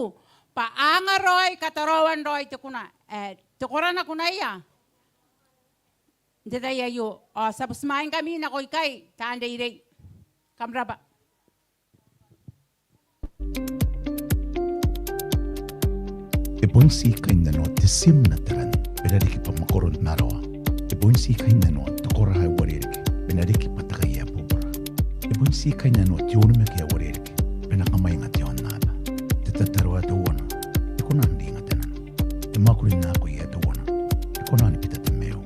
bwa a anga raoi kataraoan raoi te kuna, ae te korana kunaia n te tai aio. Ao ti a butimwaeingkami nako ikai taan reirei. Kam rabwa. E bon tii kainnanoa te tim n Atalan bwa e na riki bwa mwakoron Marawa. E bon tii kainnanoa te kora ae uarereke bwa e na riki bwa te kai ae bubura. E bon tii kainnanoa te onimaki ae uarereke bwa e na kamwainga te aonnaba. Te tataro ae teuana e kona n ringa te nano. Te mwakuri n akoi ae teuana e kona ni bita te maiu.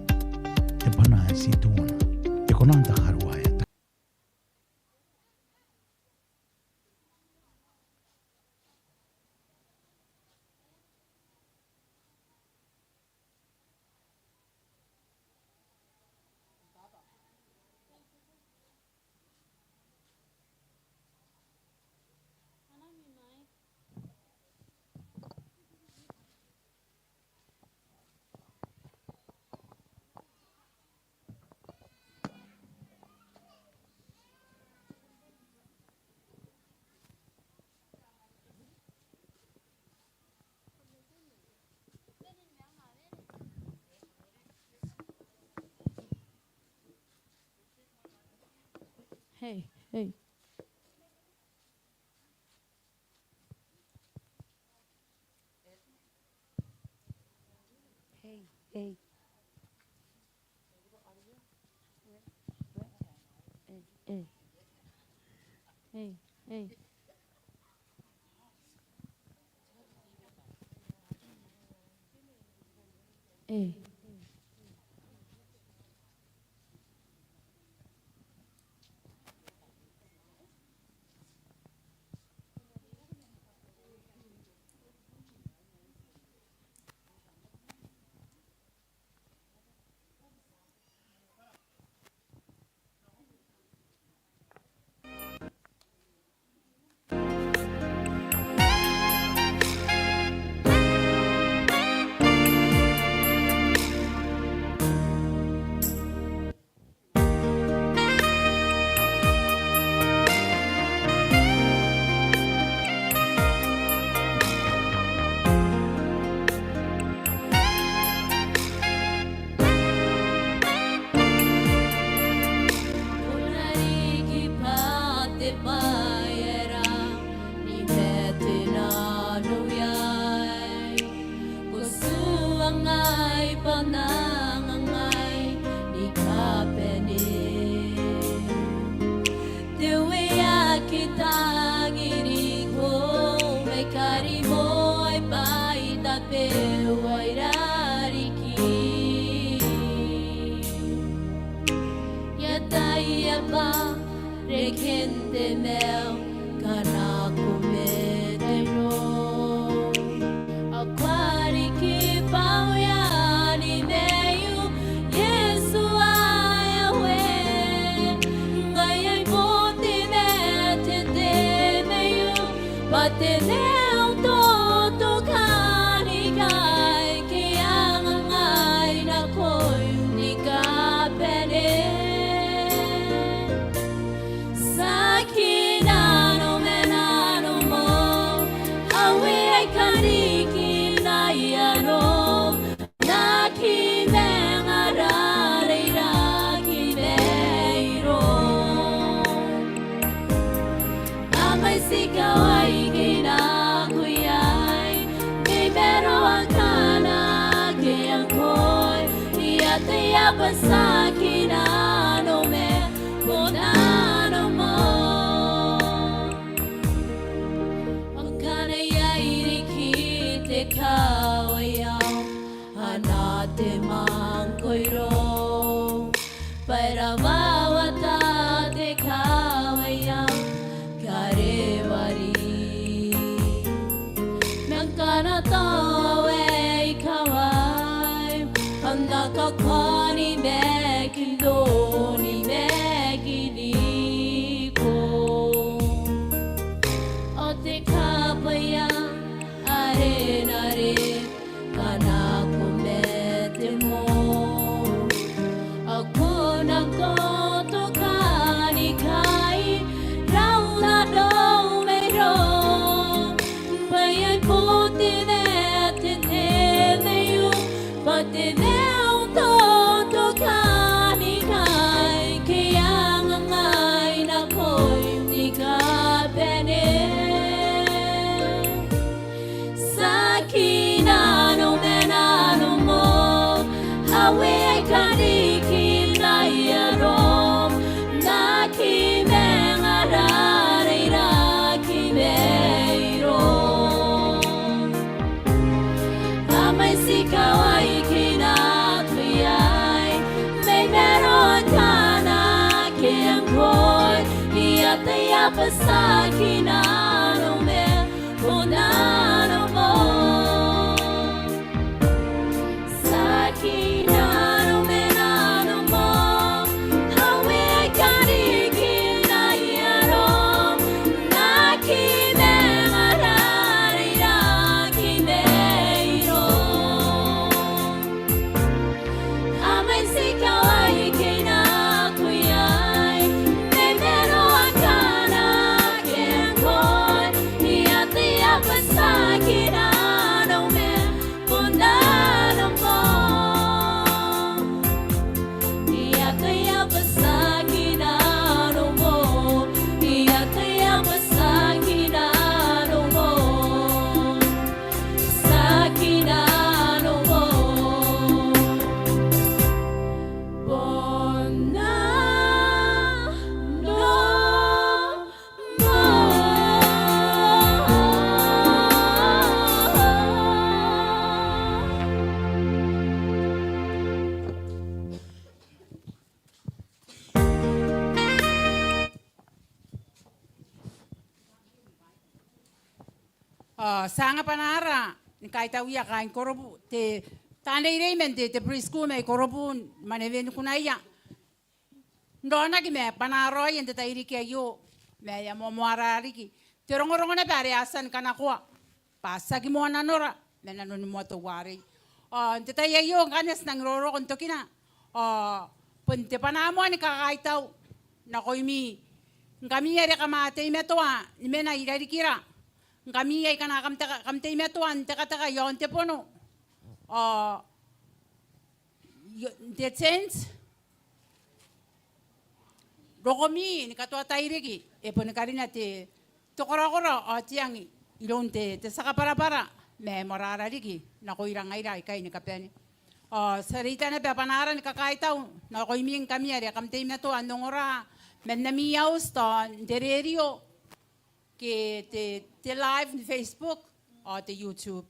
Te bwanaa ae tii teuana e kona n takaruaea te Hey, hey. Hey, hey. Hey, hey. Hey, hey. Hey. Ko na riki bwa te bwai ae rang ni mate nano iai. Ko tuangai bwa N na angangai ni kabane. Te Uea ae tangiriko mai karimoai bwai tabeua i rariki. I ataia bwa reken te maiu ngkana ko mate nano. Ao ko a riki bwa uean te maiu, Iesu ae Uea. Ngaia ae bon te mate te maiu, bwa te maiu n totoka ni kaai ke angangai nakoiu ni kabane. Tiaki nanou ma nanomo, a uea ae kan riki n ai arom, n aki manga rareiraki mairoum. A mwaiti kawai ke I nako iai, ke I maroa ngkana akea ngkoe. I ataia bwa tiaki nanou ma bon nanomo. Ao ngkana iai riki te kawai ao ana te manga koiro, bwa e rawawata te kawai ao Karewari. Ma ngkana tao e kawai, a na kakoaua ni maiu, n onimaki niko. Ao te kabwaia are n are ngkana ko mate moa, ao ko na totoka ni kaai rau nanou mairoum. Te neo totokanikai ke a ngangai nakoim ni kabane. Tiaki nanom ma nanomo, ae e a karikina arom, n aki manga rareiraki mairoum. Amwin ti kawai ke na tuai, mai maroon kanakin ngkoe, I ataia bwa tiaki nanom ma nanomo. Tiaki nanom ma nanomo, ae e a karikina arom, n aki manga rareiraki mairoum. Amwin ti kawai ke na tuai, mai maroon kanakin ngkoe, I ataia bwa tiaki nanom ma nanomo. I ataia bwa tiaki nanomo, I ataia bwa tiaki nanomo. Tiaki nanomo. Bon nanomo. Ao ti a anga bwanaara ni kaitauia kaain korobu, te taan reirei man te, te preschool mai korobu, mwanewen kunaia n raonaki ma bwanaara raoi n te tairiki aio, ma e a moamoa riki te rongorongo naba are a tia ni kanakoa bwa tiaki moa nanora ma nanoni moa teuarei. Ao n te tai aio ngkanne ti nang roroko n tokina, ao bon te bwanaa moa ni kakaitau nakoimi ngkami are kam a teimatoa ni mena i rarikira, ngkami aika kam te, kam teimatoa n tekateka iaon te bono, ao io, n te tent, rokomi ni katoa tairiki, e boni karina te, te korakora ao te ang iroun te, te tia kabwarabwara, ma e moarara riki nakoira ngaira aikai ni kabane. Ao ti a reita naba bwanaara ni kakaitau nakoimi ngkami are kam teimatoa n ongora man ami auti, tao n te rerio, ke te, te live n Facebook ao te YouTube.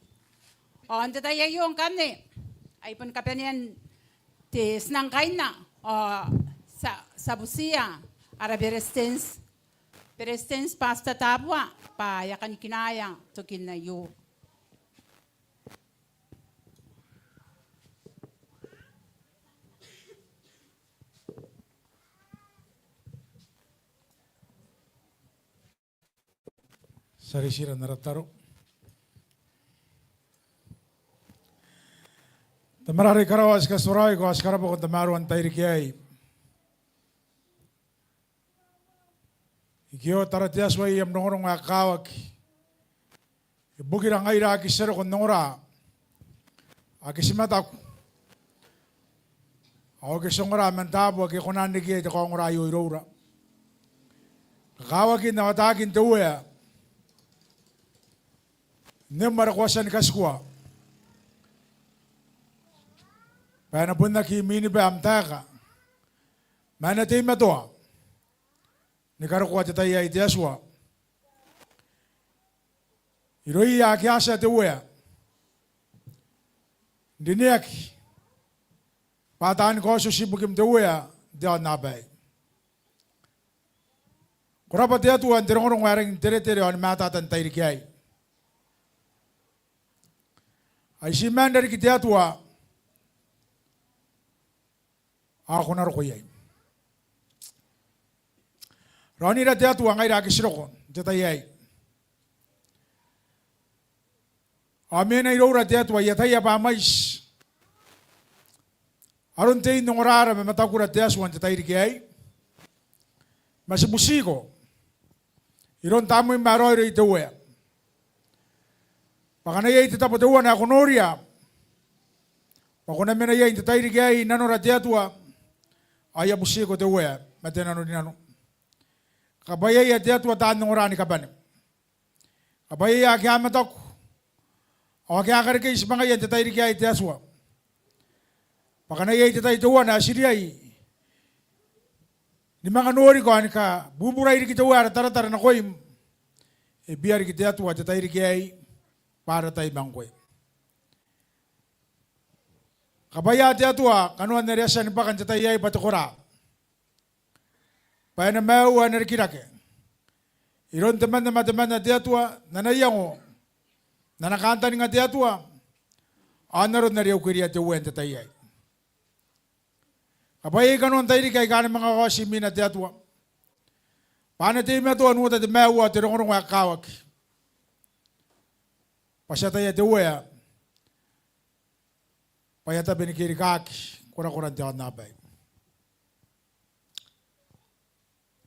Ao n te tai aio ngkanne, ai bon kabanean te, ti nang kainna, ao ti a, ti a butiia ara Beretitenti, Beretitenti Pastor Tabua, bwa e a kanikinaea tokin aio. Ti a ritira n ara tataro. Tamara are i karawa, ti katitarawa iko, ti karabwako n tamaroan te tairiki aei. Ike ao tara te Atua ae am rongorongo ae kakawaki ibukira ngaira ake ti a roko n ongora, ake ti mataku, ao ake ti ongora man taabo ake e kona n riki iai te kaongora aio iroura. Kakawakin rawatakin te Uea, nem are ko a tia ni katikua bwa e na bon aki miniba am taeka, ma e na teimatoa ni karokoa te tai aei te Atua. Irouia ake a tia te Uea n rineaki bwa taani kaotioti ibukim te Uea n te aonnaba aei. Ko rabwa te Atua n te rongorongo ae rangi n teretere ao ni matata n te tairiki aei. Ai ti maan rariki te Atua ao ko na roko iai. Raonira te Atua ngaira ake ti roko n te tai aei. Ao mena iroura te Atua, I ataia bwa a mwaiti aron tein ongorara ma matakura te Atua n te tairiki aei. Ma ti butiko iroun Tamneim ae Raoiroi te Uea bwa ngkana iai te tabo teuana ae ko noria, Bwa ko na mena iai n te tairiki aei n nanora te Atua, ao I a butiko te Uea ma te nanorinano. Kabwaiaia te Atua taan ongora ni kabane. Kabwaiaia ake a mataku ao ake a karekei tibwangaia n te tairiki aei te Atua. Bwa ngkana iai te tai teuana ae ti riai ni manga noriko ao ni kabubura riki te Uea ara taratara nakoim, e bia riki te Atua te tairiki aei bwa ara tai ma ngkoe. Kabwaia te Atua kanoan are e a tia ni bwaka n te tai aei bwa te kora, bwa e na maiu ao e na rikirake iroun temanna ma temanna te Atua, n ana iango, n ana kantaninga te Atua, ao n aron are e ukeria te Uea n te tai aei. Kabwaiai kanoan tairiki aika a na manga kaoti imwina te Atua, bwa a na teimatoa n uota te maiu ao te rongorongo ae kakawaki, bwa ti ataia te Uea bwa e a tabe ni kerikaaki korakoran te aonnaba aei.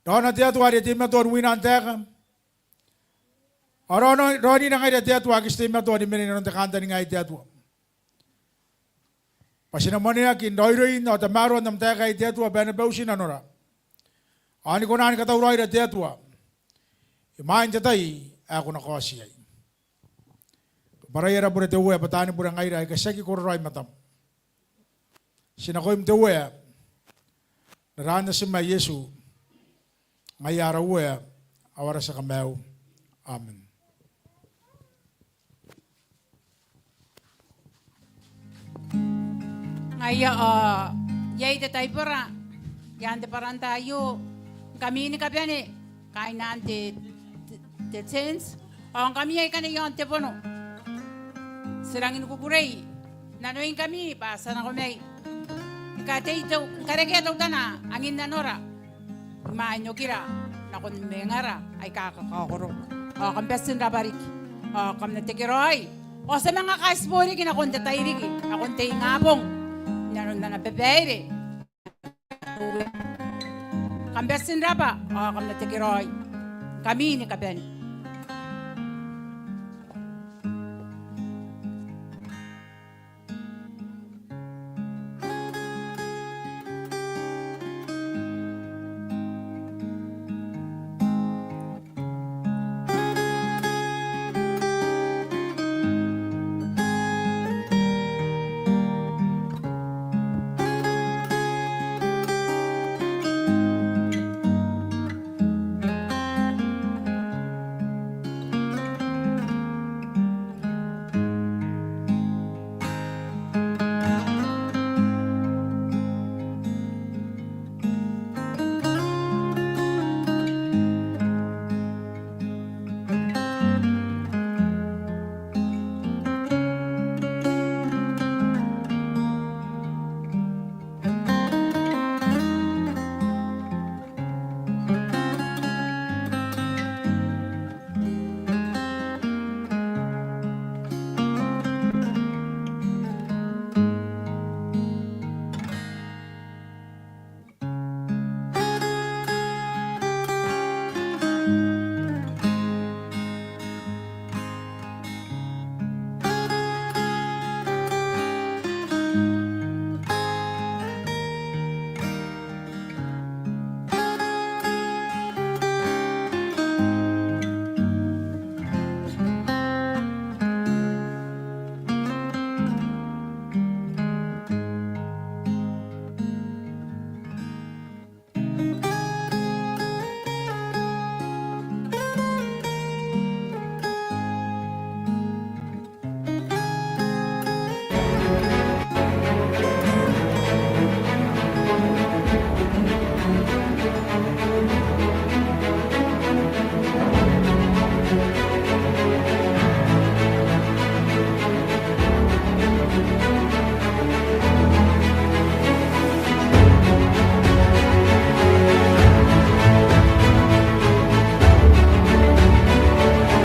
Raona te Atua are e teimatoa n wina n taeka, ao raona, raonira ngaira te Atua ake ti teimatoa ni mena i nanon te kantaninga aei te Atua, bwa ti na mwaneaki n raoiroin ao tamaroan am taeka aei te Atua, bwa e na bauti nanora ao ni kona ni katauraoira te Atua imwain te tai ae ko na kaoti iai. Kabwarai ara bure te Uea, bwa taani bure ngaira aika ti aki kororaoi i matam. Ti nakoim te Uea, n aran Natim ae Iesu, ngaia ara Uea ao ara tia Kamaiu. Amen. Ngaia ao iai te taibora i aan te bwarantara aio, ngkami ni kabane, kaain te, te, te tent, ao ngkami aika i aon te bono, ti rangi ni kukurei nanoingkami bwa ti a nako mai ni kateitei, ni karekea teutana angin nanora imwain okira nakon mwengara aika kakaokoro. Ao kam bati n rabwa riki, ao kam na tekeraoi, ao ti a manga kaitibo riki nakon te tairiki, nakon te ingabong, i nanon ana babaire. Kam bati n rabwa, ao kam na tekeraoi, ngkami ni kabane.